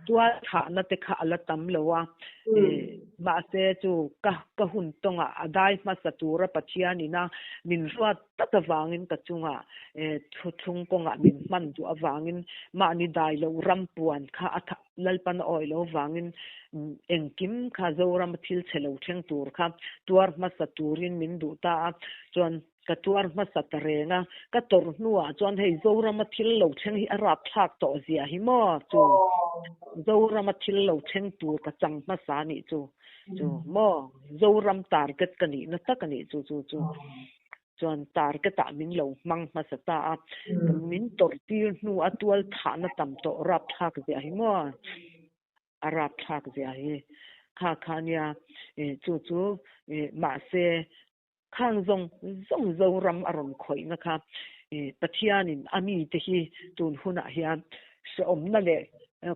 tual thahna te kha a la tam lo a mahse chu ka ka hun tawngah a dai hmasa tura Pathianin a min ruat tak avangin ka chungah thuthlung kawngah min hman duh avangin mahni dai loh ram puan kha a Lalpan a awih loh avangin engkim kha Zorama thil chhe lo thleng tur kha tuar hmasa turin min duh ta a chuan Ka tuar hmasa ta reng a, ka tawrh hnuah chuan hei Zorama thil lo thleng hi a rapthlak tawh zia hi maw chu Zorama thil lo thleng tur ka chang hmasa nih chu chu maw Zoram target ka nihna tak a nih chu chu chu chuan target ah min lo hmang hmasa ta a, min tawrh tir hnu a tual thahna tam tawh rapthlak zia hi maw. A rapthlak zia hi kha kha nia chu chu mahse Khang zawng zawng Zoram a rawn khawihna kha Pathianin a mite hi tun hunah hian hrehawmna leh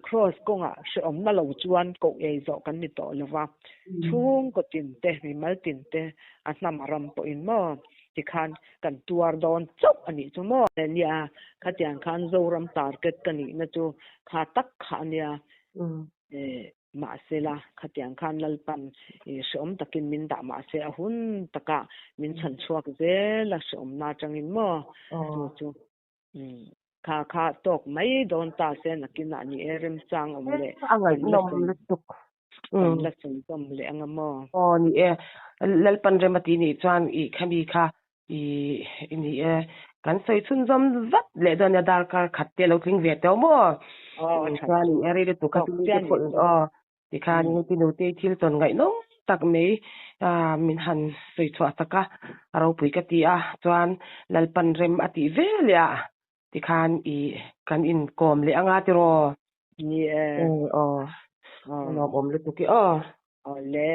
Kraws kawngah hrehawmna lo chuan koh ei zawh kan ni tawh lo va. Chhungkaw tinte, mimal tinte a hnam a ram pawhin maw tikhan kan tuar dawn chauh a nih chu maw. Nia, khatiang khan Zoram target ka nihna chu kha tak kha a nia. Mahsela, khatiang khan Lalpan i hrehawm takin min dah mahse a hun takah min chhan chhuak zel a hrehawmna atangin maw? Chu chu kha kha tawk mai dawn ta se nakinah ni e remchang awm leh A ngaihnawm lutuk. Kan la sawi zawm leh anga maw? Aw ni e, Lalpan rem a tih nih chuan i khami kha i ni e, kan sawi chhunzawm vat leh dawn nia darkar khat te lo tling ve tawh maw? Aw tha Chuan in eri lutuk kha chu te pawh aw tikhan heti nute thil tawn ngaihnawm tak mai min han sawi chhuah sak a, a ropui ka ti a, chuan Lalpan rem a tih ve leh a tikhan i kan inkawm leh anga tiraw? Ni e. Aw, lawmawm lutuk i aw. Aw le.